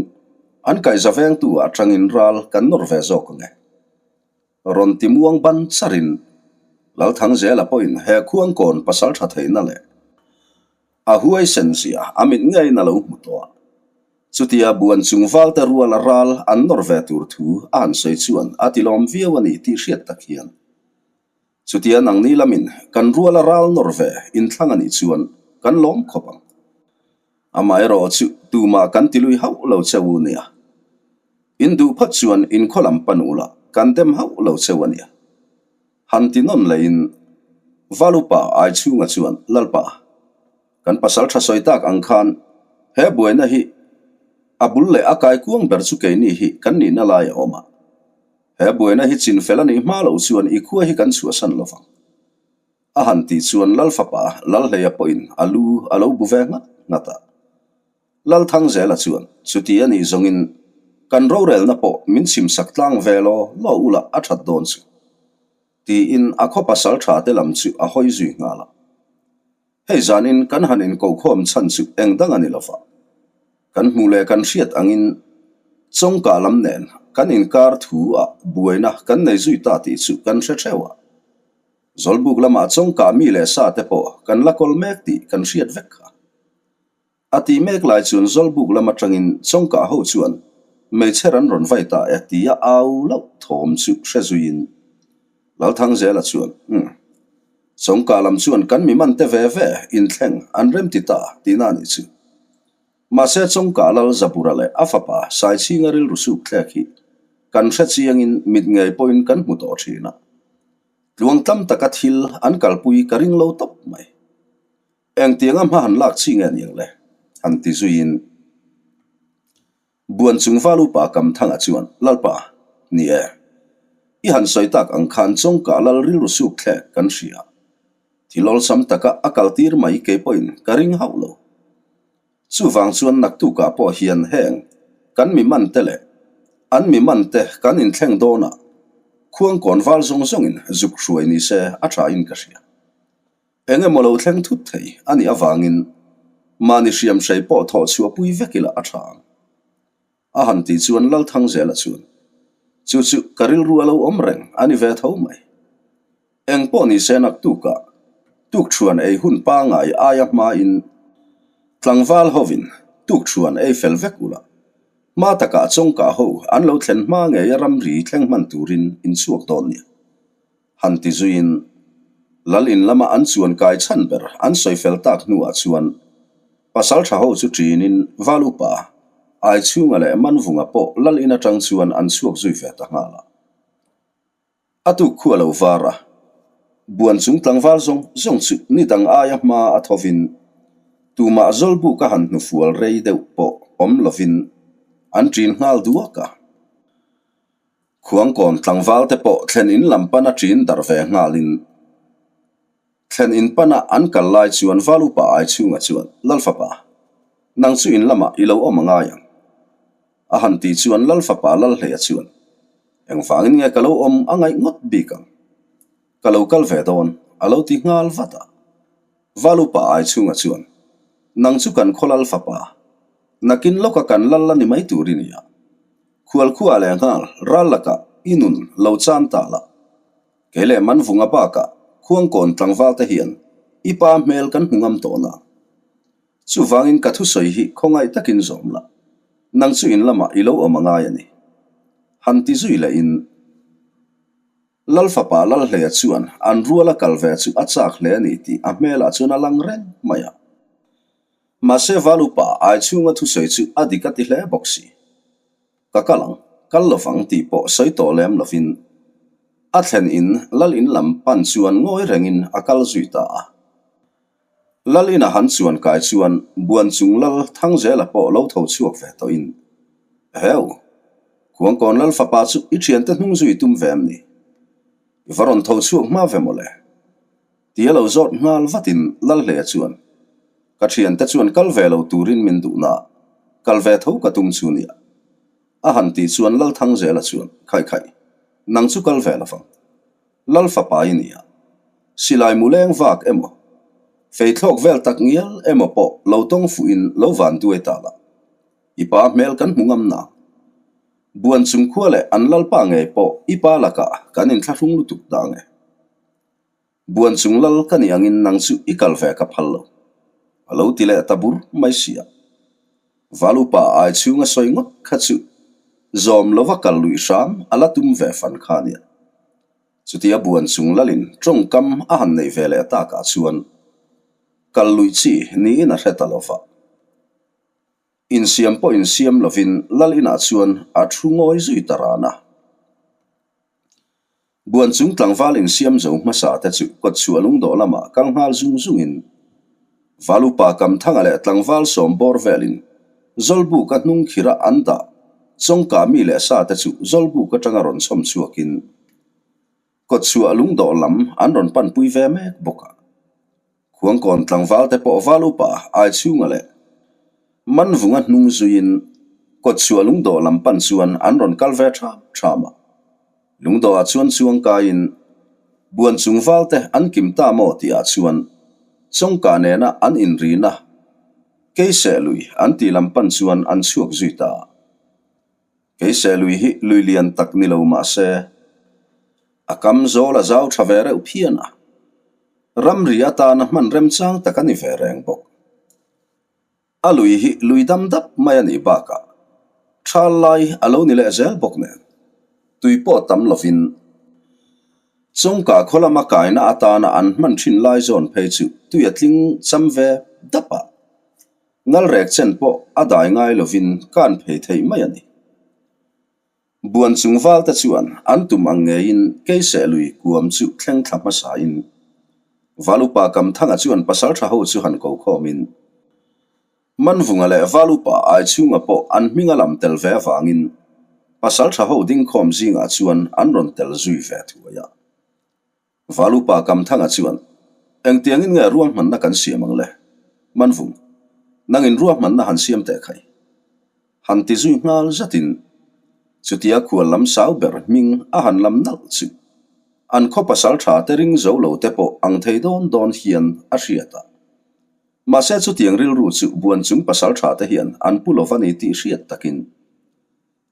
an kaihza vengtu atangin ral kan nawr ve zawk ang e. Rawn ti muang ban charin Lalthangzela pawhin he Khuangkawn pasal tha theihna leh A huaisen zia a mit ngeiin a lo hmu tawh a. Chutia buan chung valte rual a ral an nawr ve tur thu a han sawi chuan a tilawm viau a ni tih hriat tak hian chutia nangni lamin kan rual a ral nawr ve inthlang a nih chuan kan lawm khawp ang. Amaherawh chu tumah kan tilui hauh lo che u nia. In duh phawt chuan inkhaw lam pan ula kan dem hauh lo che u a nia. Han ti nawn leiin Valupa Aichhunga chuan, Lalpa, kan pasal tha sawi tak ang khan he buaina hi a bul leh a kaikuang ber chu keini hi kan nihna lai a awm a. He buaina hi chin fel a nih hma loh chuan i khua hi kan chhuahsan lo vang. A han tih chuan Lalfapa Lalhleia pawhin a lu a lo bu ve nghat nghat a. Lalthangzela chuan, Chuti a nih zawngin kan rorelna pawh min chimsak tlang ve law law ula a that dawn chu, tiin a khaw pasal tha te lam chu a hawi zui nghal a. Hei zanin kan han inkohkhawm chhan chu eng dang a ni lova, kan hmuh leh kan hriat angin chawngkah lam nen kan inkar thu ah buaina kan nei zui ta tih chu kan hre theuh a. Zawlbuk lamah chawngkah mi leh sa te pawh kan la kawl mek tih kan hriat vek kha. A tih mek lai chuan Zawlbuk lam atangin Chawngkah ho chuan hmeichher an rawn vai ta e tia au loh thawm chu hre zuiin Lalthangzela chuan Umm. Chawngkah lam chuan kan mi man te ve ve inthleng an rem ti ta tihna a nih chu. Mahse Chawngkah Lal Zabura leh a fapa Saichhinga rilru suk thlek hi kan hre chiangin mit ngei pawhin kan hmu tawh thin a. Tluang tam taka thil an kalpui ka ring lo tawp mai. Engtianga hma han lak chi nge niang le? Han ti zuiin Buan chung val upa Kamthanga chuan, Lalpa, ni e. I han sawi tak ang khan chawngkah lal rilru suk thlek kan hria. Thil awlsam taka a kaltir mai kei pawhin ka ring hauh lo. Chuvang chuan naktukah pawh hian heng kan mi man te leh an mi man te kan inthleng dawnah khuangkawn val zawng zawngin zuk hruai ni se a thain ka hria. Eng emaw lo thleng thut thei a nih avangin mahni hriam hrei pawh thawh chhuah pui vek ila a tha ang. A han tih chuan Lalthangzela chuan, Chu chu ka rilru a lo awm reng a ni ve tho mai. Eng pawh ni se naktukah tukṭhuan ei hun pangai aia hmain tlangval hovin tukṭhuan ei fel vek ula, hma takah chawngkah ho an lo thlen hma ngeia ramri thleng hman turin inchhuak dawn nia. Han ti zuiin, Lal in lama an chuan kai chhan ber an sawi fel tak hnuah chuan pasal tha ho chu ṭinin Val upa Aichhunga leh Manvunga pawh Lal in aṭang chuan an chhuak zui ve ta nghal a. A tuk khu a lo var a, buan chung tlangval zawng zawng chu ni dang aia hma a thovin tumah Zawlbuk a han hnufual rei deuh pawh awm lovin an ṭin nghal duak a. Khuangkawn tlangval te pawh thlen in lam pana ṭin darh ve nghalin thlen in pana an kal lai chuan Val upa Aichhunga chuan, Lalfapa, nang chu in lamah i lo awm a ngai ang. A han tih chuan Lalfapa Lalhleia chuan, Engvangin nge ka lo awm a ngaih ngawt bik ang? Ka lo kal ve dawn, a lo ti nghal vat a. Valupa ai chhunga chuan, Nang chu kan khaw lal fapa, nakin lawka kan lal la ni mai tur i nia. Khualkhua leh nghal ral lakah i nun lo chan ta la. Kei leh Manvunga bakah Khuangkawn tlangval te hian i pa hmel kan hmu ngam tawh na. Chuvangin ka thusawi hi khawngaih takin zawm la, nang chu in lamah i lo awm a ngai a ni. Han ti zui lehin Lal fapa Lalhleia chuan an ruala kal ve chu a chak hle a ni tih a hmelah chuan a lang reng mai a. Mahse Valupa ai chhunga thusawi chu a dik a ti hle bawk si. Ka kal ang, kal lovang tih pawh sawi tawh lem lovin a thlen in Lal in lam pan chuan ngawi rengin a kal zui ta a. Lal ina han chuan kai chuan buan chung Lal Thangzela pawh lo tho chhuak ve tawhin, Heu! Khuangkawn Lal fapa chu i thiante hnung zui tum ve em ni? I va rawn tho chhuak hma ve mawle. Tia lo zawt nghal vatin Lalhleia chuan, Ka thiante chuan kal ve lo turin min duhna, kal ve tho ka tum chu nia. A han tih chuan Lal Thangzela chuan, Khai khai, nang chu kal ve lovang. Lal fapa i nia. Silai mu leng vak emaw, fei thlawk vel tak ngial emaw pawh lo tawng fuhin lo van duai ta la. I pa hmel kan hmu ngam na. Buan chung khua leh an lalpa ngei pawh i pa lakah kan inthlahrung lutuk dang e. Buan chung lal ka nih angin nang chu i kal ve ka phal lo. A lo ti leh ta bur mai sia. Val upa ai chhunga sawi ngawt kha chu zawm lova kal luih hram a la tum ve fan kha nia. Chutia buan chung lalin tawngkam a han neih ve leh takah chuan kal luih chi niin a hre ta lova. Insiam pawh insiam lovin lal inah chuan a thu ngawi zui ta ran a. Buan chung tlangval insiam zo hmasa te chu kawtchhuah lungdawh lamah kal nghal zung zungin Valupa Kamthanga leh tlangval sawm bawr velin Zawlbuk a hnung khirah an dah chawngka mi leh sa te chu Zawlbuk atanga rawn chhawm chhuakin kawtchhuah lungdawh lam an rawn panpui ve mek bawk a. Khuangkawn tlangval te pawh val upa Aichhunga leh Manvunga hnung zuiin kawtchhuah lungdawh lam pan chuan an rawn kal ve ṭham ṭham a. Lungdawhah chuan chuang kaiin buan chung val te an kim ta maw tihah chuan chawngka nena an inrina Keiseh lui an tih lam pan chuan an chhuak zui ta. Keiseh lui hi lui lian tak ni lo mah se a kam zawl a zau ṭha ve reuh phian a. Ramri atana hman remchang tak a ni ve reng bawk. A lui hi lui dam dap mai a nih bakah thal lai a lo ni leh zel bawk nen tui pawh tam lovin Chawngka khaw lama kaina atana an hman thin lai zawn phei chu tui a tling cham ve dap a, ngalrek chen pawh a dai ngai lovin kan phei theih mai a ni. Buan chung val te chuan an tum ang ngeiin Keiseh lui kuam chu thleng thla hmasain Val upa Kamthanga chuan pasal tha ho chu han ko khawmin Manvunga leh Val upa Aichhunga pawh an hming a lam tel ve avangin pasal tha ho dingkhawm zingah chuan an rawn tel zui ve thuai a. Valupa Kamthanga chuan, Engtiangin nge ruahmanna kan siam ang le? Manvung, nangin ruahmanna han siam teh khai. Han ti zui nghal zatin, chutia khual lam sau ber hming a han lam nalh chu an khaw pasal tha te ring zo lo te pawh ang thei dawn dawn hian a hriat a. Mahse chutiang rilru chu buan chung pasal tha te hian an pu lova ni tih hriat takin,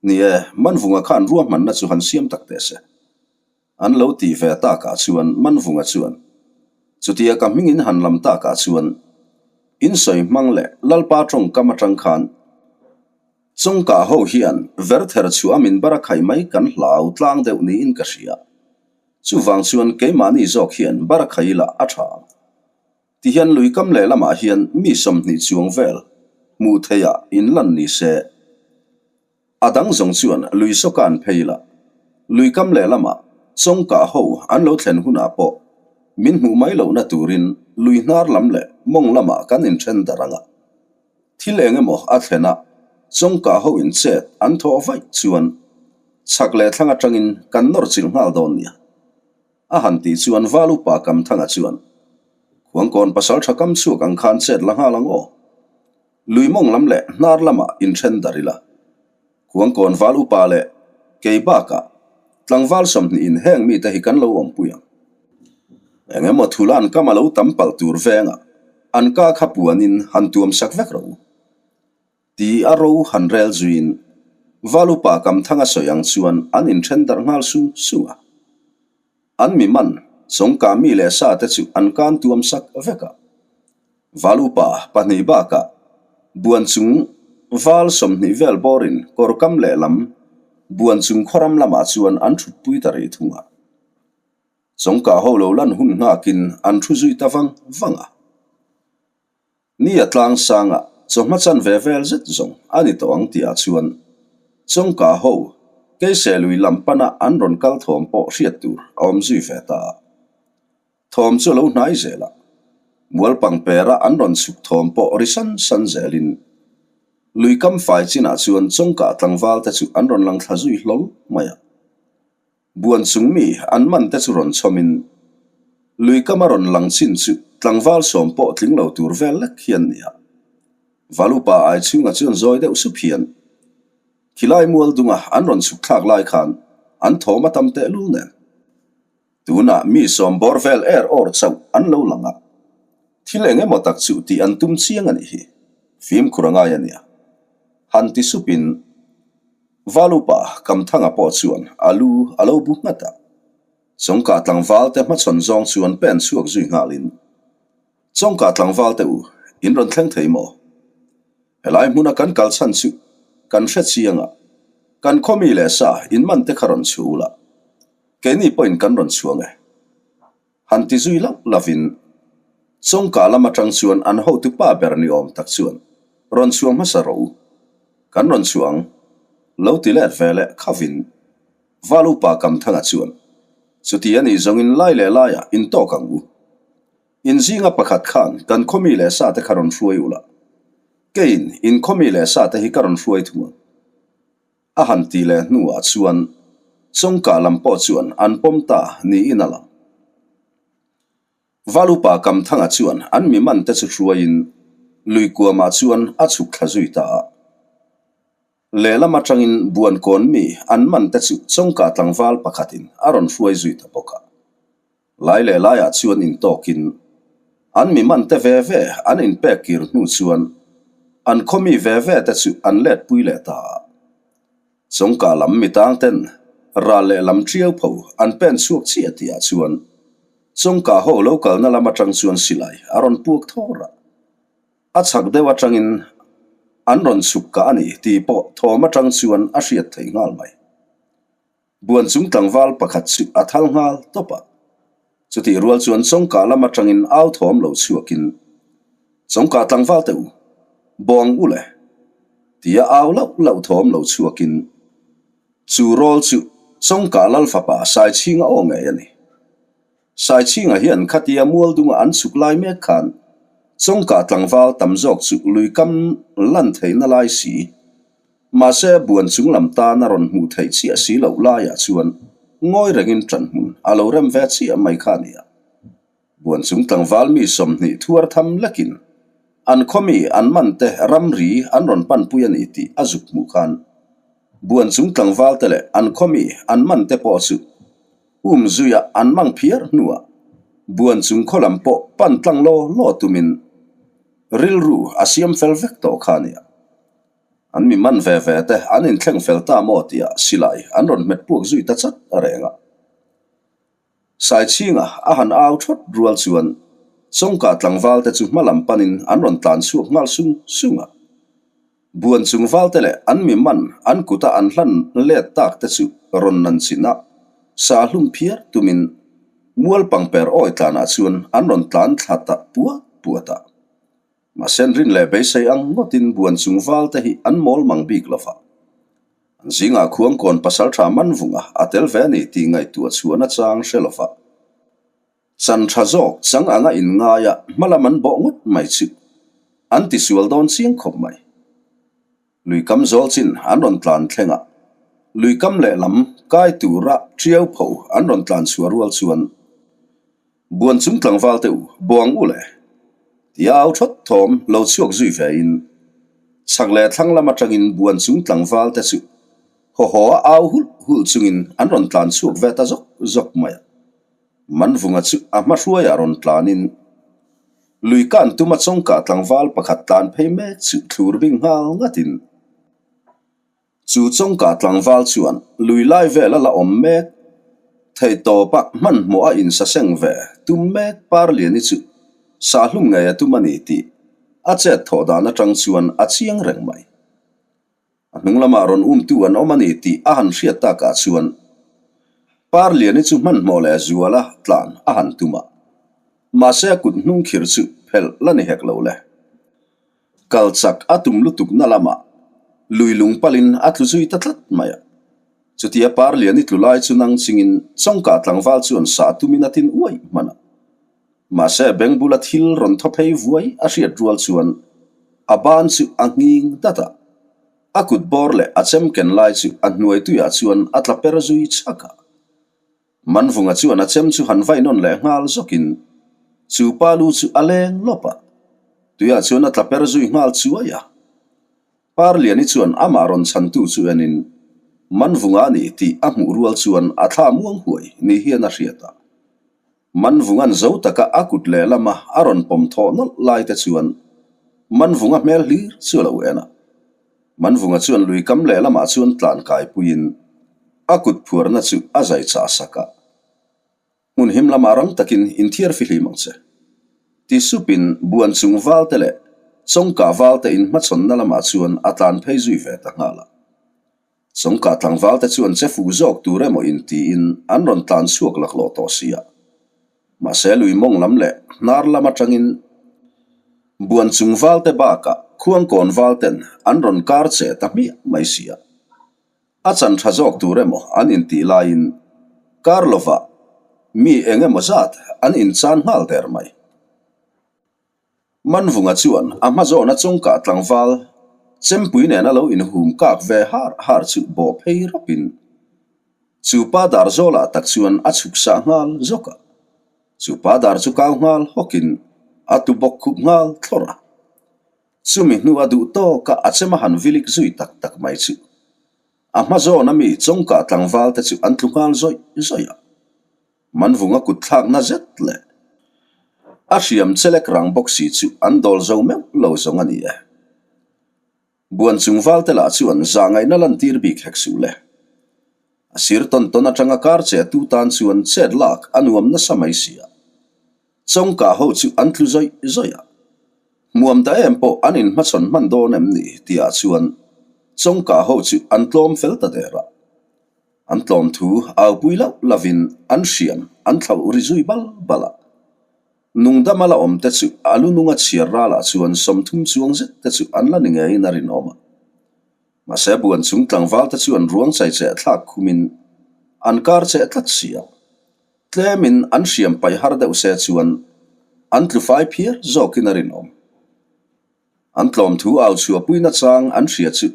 Ni e, Manvunga khan ruahmanna chu han siam tak teh se. An lo tih ve takah chuan Manvunga chuan, Chutia ka hming in han lam takah chuan in sawi hmang leh Lalpa tawngkam atang khan Chawngkah ho hian verther chhuah min bar a khai mai kan hlau tlang deuh niin ka hria. Chuvang chuan keimahni zawk hian bar a khai lah a tha ang. Tihian lui kam leh lamah hian mi 20 chuang vel hmuh theihah in lan ni se. A dang zawng chuan lui sawka an phei la, lui kam lehlamah chawngkah ho an lo thlen hunah pawh min hmuh mai lohna turin lui hnar lam leh mawng lamah kan inthen darh ang a. Thil eng emaw a thlen a, chawngkah ho in chet an thawh vaih chuan chhak leh thlang atangin kan nawr chilh nghal dawn nia. A han tih chuan Val upa Kamthanga chuan, Khuangkawn pasal tha kam chhuak ang khan chet la nghal ang aw. Lui mawng lam leh hnar lamah inthen darh ila. Khuangkawn val upa leh kei bakah. Tlangval sawmhnihin heng mite hi kan lo awmpui ang. Eng emaw thul an kam a lo tam palh tur vengah an ka kha puanin han tuam sak vek rawh u. Ti a ro han rel zuiin Val upa Kamthanga sawi ang chuan an inthen darh nghal sung sung a. An mi man, Chawngka mi leh sa te chu an kan tuam sak vek a. Val upa pahnih bakah buan chung val 20 vel bawrin kawr kam lehlam buan chung khawram lamah chuan an thutpui ta rih thung a. Chawngka ho lo lan hun nghakin an thu zui ta vang vang a. Ni a tlang sanga chawhma chan ve vel zet zawng a ni tawh ang tihah chuan Chawngka ho Keise lui lam pana an rawn kal thawm pawh hriat tur a awm zui ve ta a. Thawm chu a lo hnai zel a, mualpang pera an rawn chhuk thawm pawh ri san san zelin lui kam fai chinah chuan Chawngka tlangval te chu an rawn lang thla zui hlawl mai a. Buan chung mi an man te chu rawn chhawmin lui kama rawn lang chin chu tlangval sawm pawh tling lo tur vel lek hian nia. Valupa ai chhunga chuan zawi deuh sup hian khilai mual dunga an rawn chhuk thlak lai khan an thawm a tam tehlul nen. Tunah mi sawm bawr vel er awr chauh an lo lang a, thil eng emaw tak chu tih an tum chiang a nih hi, fimkhur a ngai a nia. Han ti supin Valupa Kamthanga pawh chuan a lu a lo bu nghat a, Chawngka tlangval te hmachhawn zawng chuan pen chhuak zui nghalin, Chawngka tlangval te u, in rawn thleng thei maw? Helai hmuna kan kal chhan chu kan hre chiang a, kan khaw mi leh sa in man te kha rawn chhu ula, keini pawhin kan rawn chhuang e. Han ti zui lauh lovin Chawngka lam atang chuan an hotu pa ber ni awm tak chuan rawn chhuang hmasa rawh u, kan rawn chhuang lo ti let ve leh khavin Val upa Kamthanga chuan chuti a nih zawngin lai leh laiah intawk ang u. In zinga pakhat khan kan khawmi leh sa te kha rawn hruai ula, keiin in khawmi leh sa te hi ka rawn hruai thung ang. A han ti leh hnuah chuan Chawngka lam pawh chuan an pawm ta niin a lang. Val upa Kamthanga chuan an mi man te chu hruaiin lui kuamah chuan a chhuk thla zui ta a. Lehlam atangin Buankawn mi an man te chu Chawngka tlangval pakhatin a rawn hruai zui ta bawk a. Lai leh laiah chuan intawkin an mi man te ve ve an inpek kir hnu chuan an khaw mi ve ve te chu an let pui leh ta a. Chawngka lam mi tang ten ral leh lam tiau pho an pen chhuak chiah tihah chuan Chawngka ho lo kalna lam atang chuan silai a rawn puak thawr a. A chhak deuh atangin an rawn chhuk kah a ni tih pawh thawm atang chuan a hriat theih nghal mai. Buan chung tlangval pakhat chu a thal nghal tawp a. Chutih rual chuan Chawngka lam atangin au thawm lo chhuakin, Chawngka tlangval teh u, bawng u le! tia au lauh lauh thawm lo chhuakin, chu rawl chu Chawngka lal fapa Saichhinga aw ngei a ni. Saichhinga hian khatia mual dunga an chhuk lai mek khan Chawngka tlangval tam zawk chu lui kam lan theihna lai si. Mahse, buan chung lam tan a rawn hmuh theih chiah si loh laiah chuan ngawi rengin ṭan hmun a lo rem ve chiah mai kha a ni a. Buan chung tlangval mi 20 thuar tham lekin an khaw mi an man te ramri an rawn panpui a ni tih a zuk hmuh khan buan chung tlangval te leh an khaw mi an man te pawh chu um zuia an mang phiar hnuah buan chung khaw lam pawh pan tlang law law tumin rilru a siam fel vek tawh kha a ni a. An mi man ve ve te an inthleng fel ta maw tihah silai an rawn hmet puak zui ta chat a reng a. Saichhinga a han au thawt rual chuan Chawngka tlangval te chu hma lam panin an rawn tlan chhuak nghal sung sung a. Buan chung val te leh an mi man an kuta an hlan let tak te chu rawn nan chin a, sa hlum phiar tumin mual pangper awi tlanah chuan an rawn tlan thla ta puat puat a. Mahse an rin leh beisei ang ngawtin buan chung val te hi an mawl mang bik lo va. An zingah khuangkawn pasal tha man vunga a tel ve a ni tih ngaihtuah chhuahna chang hre lo va. Chan tha zawk chang anga inngaia hmalam an bawh ngawt mai chu an tisual dawn chiang khawp mai. Lui kam zawl chin an rawn tlan thleng a, lui kam lehlam kai tura tiau pho an rawn tlan chhuah rual chuan Buan chung tlangval te u, buang u le! Tia au thawt thawm lo chhuak zui ve in, chhak leh thlang lam atangin buan chung tlangval te chu. Haw haw a au hulh hulh chungin an rawn tlan chhuak ve ta zawk zawk mai a. Manvunga chu a hma hruaiah rawn tlanin lui kan tuma chawngkah tlangval pakhat tlan phei mek chu thlur bing nghal ngatin chu chawngkah tlangval chuan lui lai vel a la awm mek thei tawpa hmanhmawh a insaseng ve tum mek Parliani chu sahlum ngei a tum a ni tih a chet thawh dan atang chuan a chiang reng mai. A hnung lamah rawn umtu an awm a ni tih a han hriat takah chuan Parliani chu hmanhmawh leh zuala tlan a han tum a, mahse a kut hnung khir chu phelh la ni hek lo le. Kal chak a tum lutukna lamah lui lung palin a tlu zui ta tlat mai a. Chutia Parliani tlu lai chu nang chingin chawngkah tlangval chuan sah tumin a tin uaih hman a. Mahse beng bula thil rawn thaw phei vuai a hriat rual chuan a ban chu a nghing dat a, a kut bawr leh a chem ken lai chu a hnuai tuiah chuan a tla per zui chhak a. Manvunga chuan a chem chu han vaihnawn leh nghal zawkin chu pa lu chu a leng lawp a, tuiah chuan a tla per zui nghal chuai a. Parliani chuan amah rawn chhantu chu enin Manvunga a ni tih a hmuh rual chuan a thla muang huai ni hian a hriat a. Manvunga'n zo taka a kut lehlama a rawn pawm thawh nawlh lai te chuan Manvunga hmel hlir chu a lo en a. Manvunga chuan lui kam lehlamah chuan tlan kai puiin a kut phuarna chu a zai chah sak a. Hmun him lamah rang takin inthiar fihlim ang che. Ti supin buan chung valte leh chawngka valte inhmachhawnna lamah chuan a tlan phei zui ve ta nghal a. Chawngka tlangvalte chuan che fu zawk tur emaw intiin an rawn tlan chhuak laklawh tawh si a. Mahse lui mawng lam leh hnar lam atangin buan chung valte bakah khuangkawn valten an rawn kar che ta hmiah mai si a. A chan tha zawk tur emaw an intih laiin kar lovah mi eng emaw zat an inchan nghal der mai. Manvunga chuan a hma zawna chawngkah tlangval chempui nena lo inhum kak ve har har chu bawh phei rawpin chu pa dar zawlah tak chuan a chhuk sah nghal zawk a. Chu pa dar chu kau nghal hawkin a tu bawk khup nghal thlawrh a. Chumi hnu a duh tawka a chem a han vilik zui tak tak mai chu a hma zawna mi chawngkah tlangval te chu an tlu nghal zawih zawih a. Manvunga kut thlakna zet leh a hriam chelek rang bawk si chu an dawl zo meuh lo zawng a ni e. Buan chung valte lah chuan zahngaihna lantir bik hek suh le. A sir tawn tawn atanga kar che tu tan chuan chet lak a nuam nasa mai si a. Chawngkah ho chu an tlu zawih zawih a. Hmuam ta em pawh an inhmachhawn hman dawn em ni tihah chuan chawngkah ho chu an tlawm fel ta der a. An tlawm thu aupui loh lovin an hriam an thlauh ri zui bal bal a. Nungdama la awm te chu a lu nunga chhiar ralah chuan 30 chuang zet te chu an la ni ngeiin a rinawm a. Mahse buan chung tlangval te chuan ruang chai cheh thlak khumin an kar cheh tlat si a. Tlemin an hriam paih har deuh se chuan an tlu fai phiar zawkin a rinawm. An tlawm thu au chhuahpui nachang an hria chu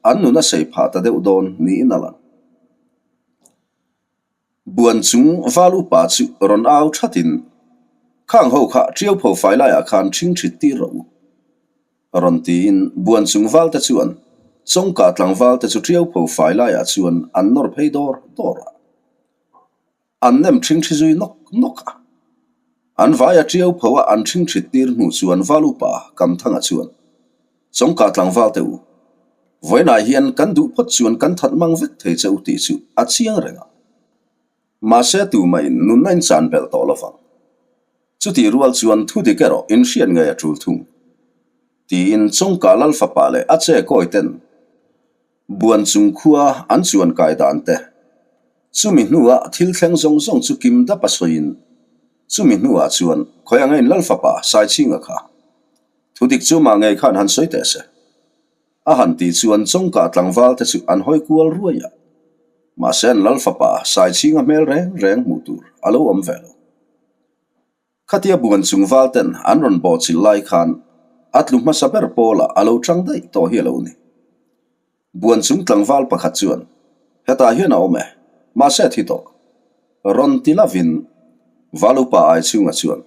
an nun a sei phah ta deuh dawn niin a lang. Buan chung val upa chu rawn au thatin, Khang ho kha ṭiau pho fai laiah khan ṭhing ṭhit tir rawh u. Rawn tiin buan chung valte chuan chawngkah tlangvalte chu ṭiau pho fai laiah chuan an nawr phei dawr dawr a. An nem ṭhing ṭhi zui nawk nawk a. An vai a ṭiau pho a an ṭhing ṭhit tir hnu chuan val upa Kamthanga chuan, Chawngka tlangval teh u, vawiinah hian kan duh phawt chuan kan that mang vek thei che u tih chu a chiang reng a. Mahse tumahin nunna in chan belh tawh lo vang. Chutih rual chuan thu dik erawh in hriat ngei a ṭul thung. Tiin Chawngka Lal fapa leh a che kawi ten Buan chung khua an chuan kai dan te. Chumi hnuah thil thleng zawng zawng chu kim dap a sawiin, chumi hnuah chuan khawi anga in Lal fapa Saichhinga kha thudik chu mah ngei khan han sawi teh se. A han tih chuan chawngkah tlangval te chu an hawi kual ruai a. Mahse an Lal fapa Saichhinga hmel reng reng hmuh tur a lo awm ve lo. Khatia buan chung val ten an rawn bawhchilh lai khan a tlu hmasa ber pawlah a lo chang daih tawh hi a lo ni. Buan chung tlangval pakhat chuan, Hetah hian a awm e, mahse a thi tawh. Rawn ti lovin val upa ai chhungah chuan,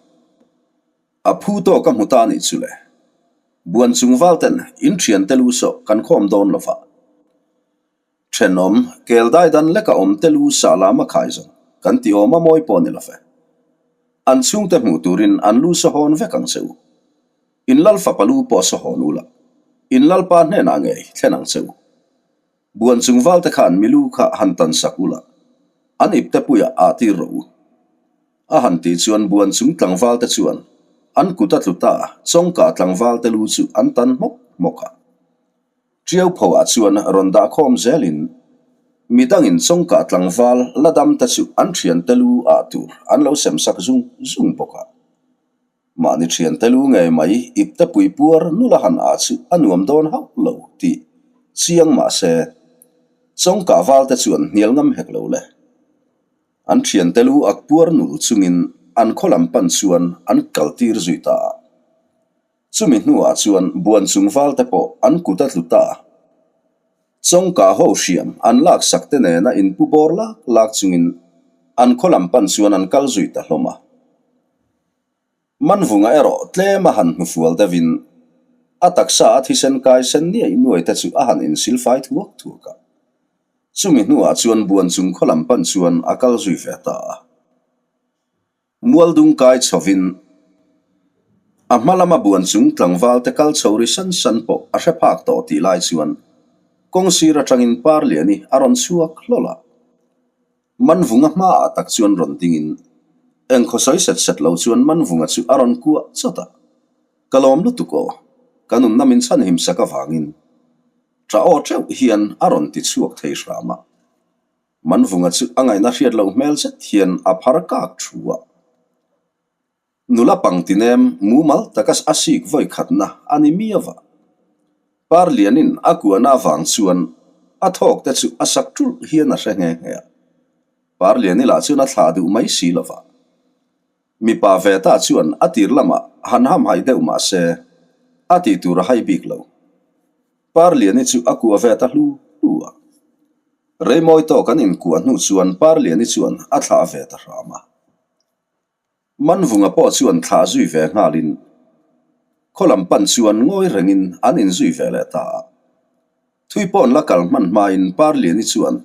A phu tawk a hmu ta anih chu le. Buan chung val ten in thiante lu sawh kan khawm dawn lova. Thenawm, kel dai dan leka awm te lu sah lam a khai zawng kan ti awm a mawi pawh ni lo ve. An chhungte hmuh turin an lu sahawn vek ang che u. In lal fapa lu pawh sahawn u la, in lalpa hnenah ngei thlen ang che u. Buan chung valte khan mi lu kha han tan sak u la, an ipte puiah ah tir rawh u. A han tih chuan buan chung tlangvalte chuan an kut a tlu ta, chawngka tlangvalte lu chu an tan hmawk hmawk a. Ṭiau phoah chuan rawn dah khawm zelin midangin chawngka tlangval la dam te chu an ṭhiante lu ah tur an lo sem sak zung zung bawk a. Mahni ṭhiante lu ngei mai ipte pui puar nula han ah chu a nuam dawn hauh lo tih chiang mah se, chawngka valte chuan hnial ngam hek lo le. An ṭhiante lu ak puar nul chungin an khaw lam pan chuan an kaltir zui ta a. Chumi hnuah chuan buan chung valte pawh an kut a tlu ta. Chawngka ho hriam an laksak te nena inpu bawr lak lak chungin an khaw lam pan chuan an kal zui ta hlawm a. Manvunga erawh tlem a han hnufual deuhin a taksa a thisen kai sen niai nuai te chu a han insilfai thuak thuak a. Chumi hnuah chuan buan chung khaw lam pan chuan a kal zui ve ta a. Mualdung kai chhovin a hma lama buan chung tlangval te kal chho ri san san pawh a hre phak tawh tih lai chuan kawng sir atangin Parliani a rawn chhuak hlawl a. Manvunga hmaah tak chuan rawn dingin engkhaw sawi set set lo chuan Manvunga chu a rawn kuah chawt a. Ka lawm lutuk aw, ka nunna min chhanhim sak avangin ṭah aw ṭeuh hian a rawn ti chhuak thei hram a. Manvunga chu a ngaihna hriat loh hmel zet hian a phar kak thu a. Nula pangtinem mumal taka a sik vawi khatna a ni miau a. Parlianin a kuahna avang chuan a thawk te chu a sak ṭulh hian a hre nghe nghe a. Parliani lah chuan a thlah duh mai si lova. Mipa ve ta chuan a tir lamah han hamhaih deuh mah se a tih tur a hai bik lo. Parliani chu a kuah ve ta hlu hlu a. Reimawi tawk an inkuah hnu chuan Parliani chuan a thlah ve ta hram a. Manvunga pawh chuan thlah zui ve nghalin khaw lam pan chuan ngawi rengin an inzui ve leh ta a. Thui pawn la kal hman hmain Parliani chuan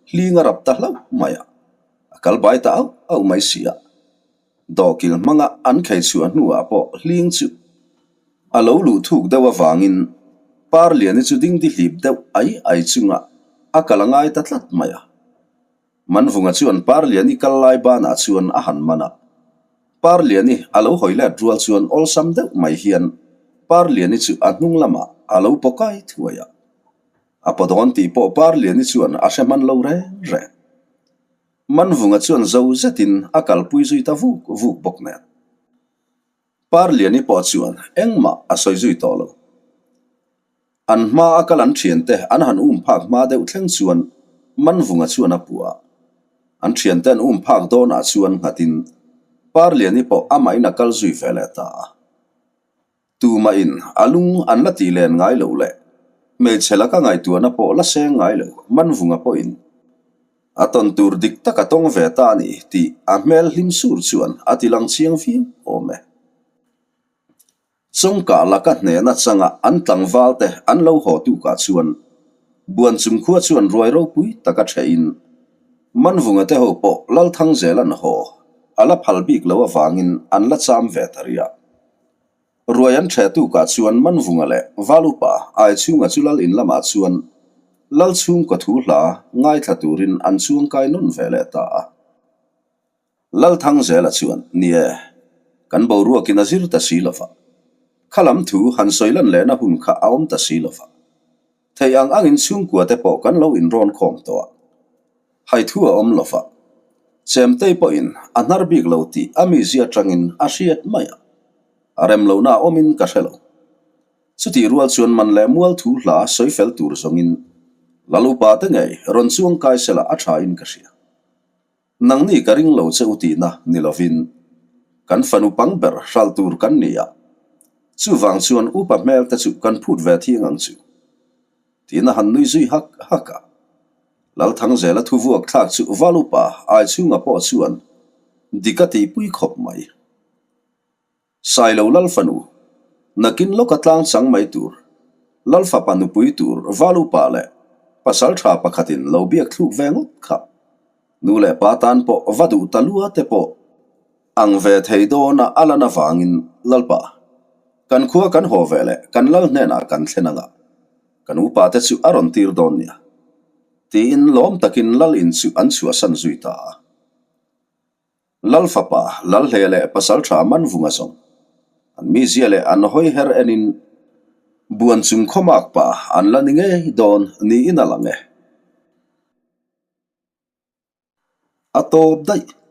hling a rap ta hlauh mai a, a kal bai ta auh auh mai si a. Dawhkil hmanga an khei chhuah hnuah pawh hling chu a lo luh thuk deuh avangin Parliani chu dingdi hlip deuh ai ai chunga a kal a ngai ta tlat mai a. Manvunga chuan Parliani kal lai banah chuan a han man a. Parliani a lo hawi let rual chuan awlsam deuh mai hian Parliani chu a hnung lamah a lo paw kai thuai a. A paw dawn tih pawh Parliani chuan a hre hman lo reng reng. Manvunga chuan zo zetin a kalpui zui ta vuk vuk bawk nen. Parliani pawh chuan engmah a sawi zui tawh lo. An hma a kal an thiante an han um phak hma deuh thleng chuan Manvunga chuan a puah a. An thiante an um phak dawnah chuan nghatin Parliani pawh amahin a kal zui ve leh ta a. Tumahin a lung an la tih len ngai lo leh hmeichhe laka ngaihtuahna pawh la seng ngai lo Manvunga pawhin a tawn tur dik tak a tawng ve ta a ni tih a hmel hlim sur chuan a ti lang chiang viau awm e. Chawngkah laka hnehna changa an tlangval te an lo haw tukah chuan Buanchung khua chuan ruai ropui taka thehin Manvunga te ho pawh Lalthangzel an haw a la phal bik lo avangin an la cham ve ta rih a. Ruai an ṭheh tukah chuan Manvunga leh Valupa Aichhunga chu lal in lamah chuan lal chhungkaw thu hla ngaithla turin an chuangkai nawn ve leh ta a. Lalthangzela chuan, Ni e, kan boruakin a zir ta si lova, kha lam thu han sawi lan lehna hun kha a awm ta si lova. Theih ang angin chhungkua te pawh kan lo inrawn khawm tawh a, hai thu a awm lova, Chemtei pawhin a hnar bik lo tih a mizia atangin a hriat mai a, a rem lohna a awmin ka hre lo. Chutih rual chuan man leh mual thu hla sawi fel tur zawngin Lal upa te ngei rawn chuang kai sela a tha in ka hria. Nangni ka ring lo che u tihna ni lovin kan fanu pang ber hral tur kan ni a, chuvang chuan upa hmel te chu kan phut ve thiang ang chu. Tiin a han nui zui hak hak a. Lalthangzela thu vuak thlak chu val upa Aichhunga pawh chuan dik a tihpui khawp mai. Sailo Lal fanu, nakin lawka tlang chang mai tur, Lal fapa nupui tur val upa leh. Pasalṭha pakhatin lo biak thluk ve ngawt kha. Nu leh pa tan pawh va duh ta lua te pawh ang ve thei dawna a lan avangin Lalpa, kan khua kan haw ve leh kan lal hnenah kan thlen anga kan upa te chu a rawn tir dawn nia tiin lawm takin lal in chu an chhuahsan zui ta a. Lal fapa, lal hle leh pasalṭha man vunga zawng. An mizia leh an hawi her enin buan chung khawmak pa an la ni ngei dawn niin a lang e. A tawp daih.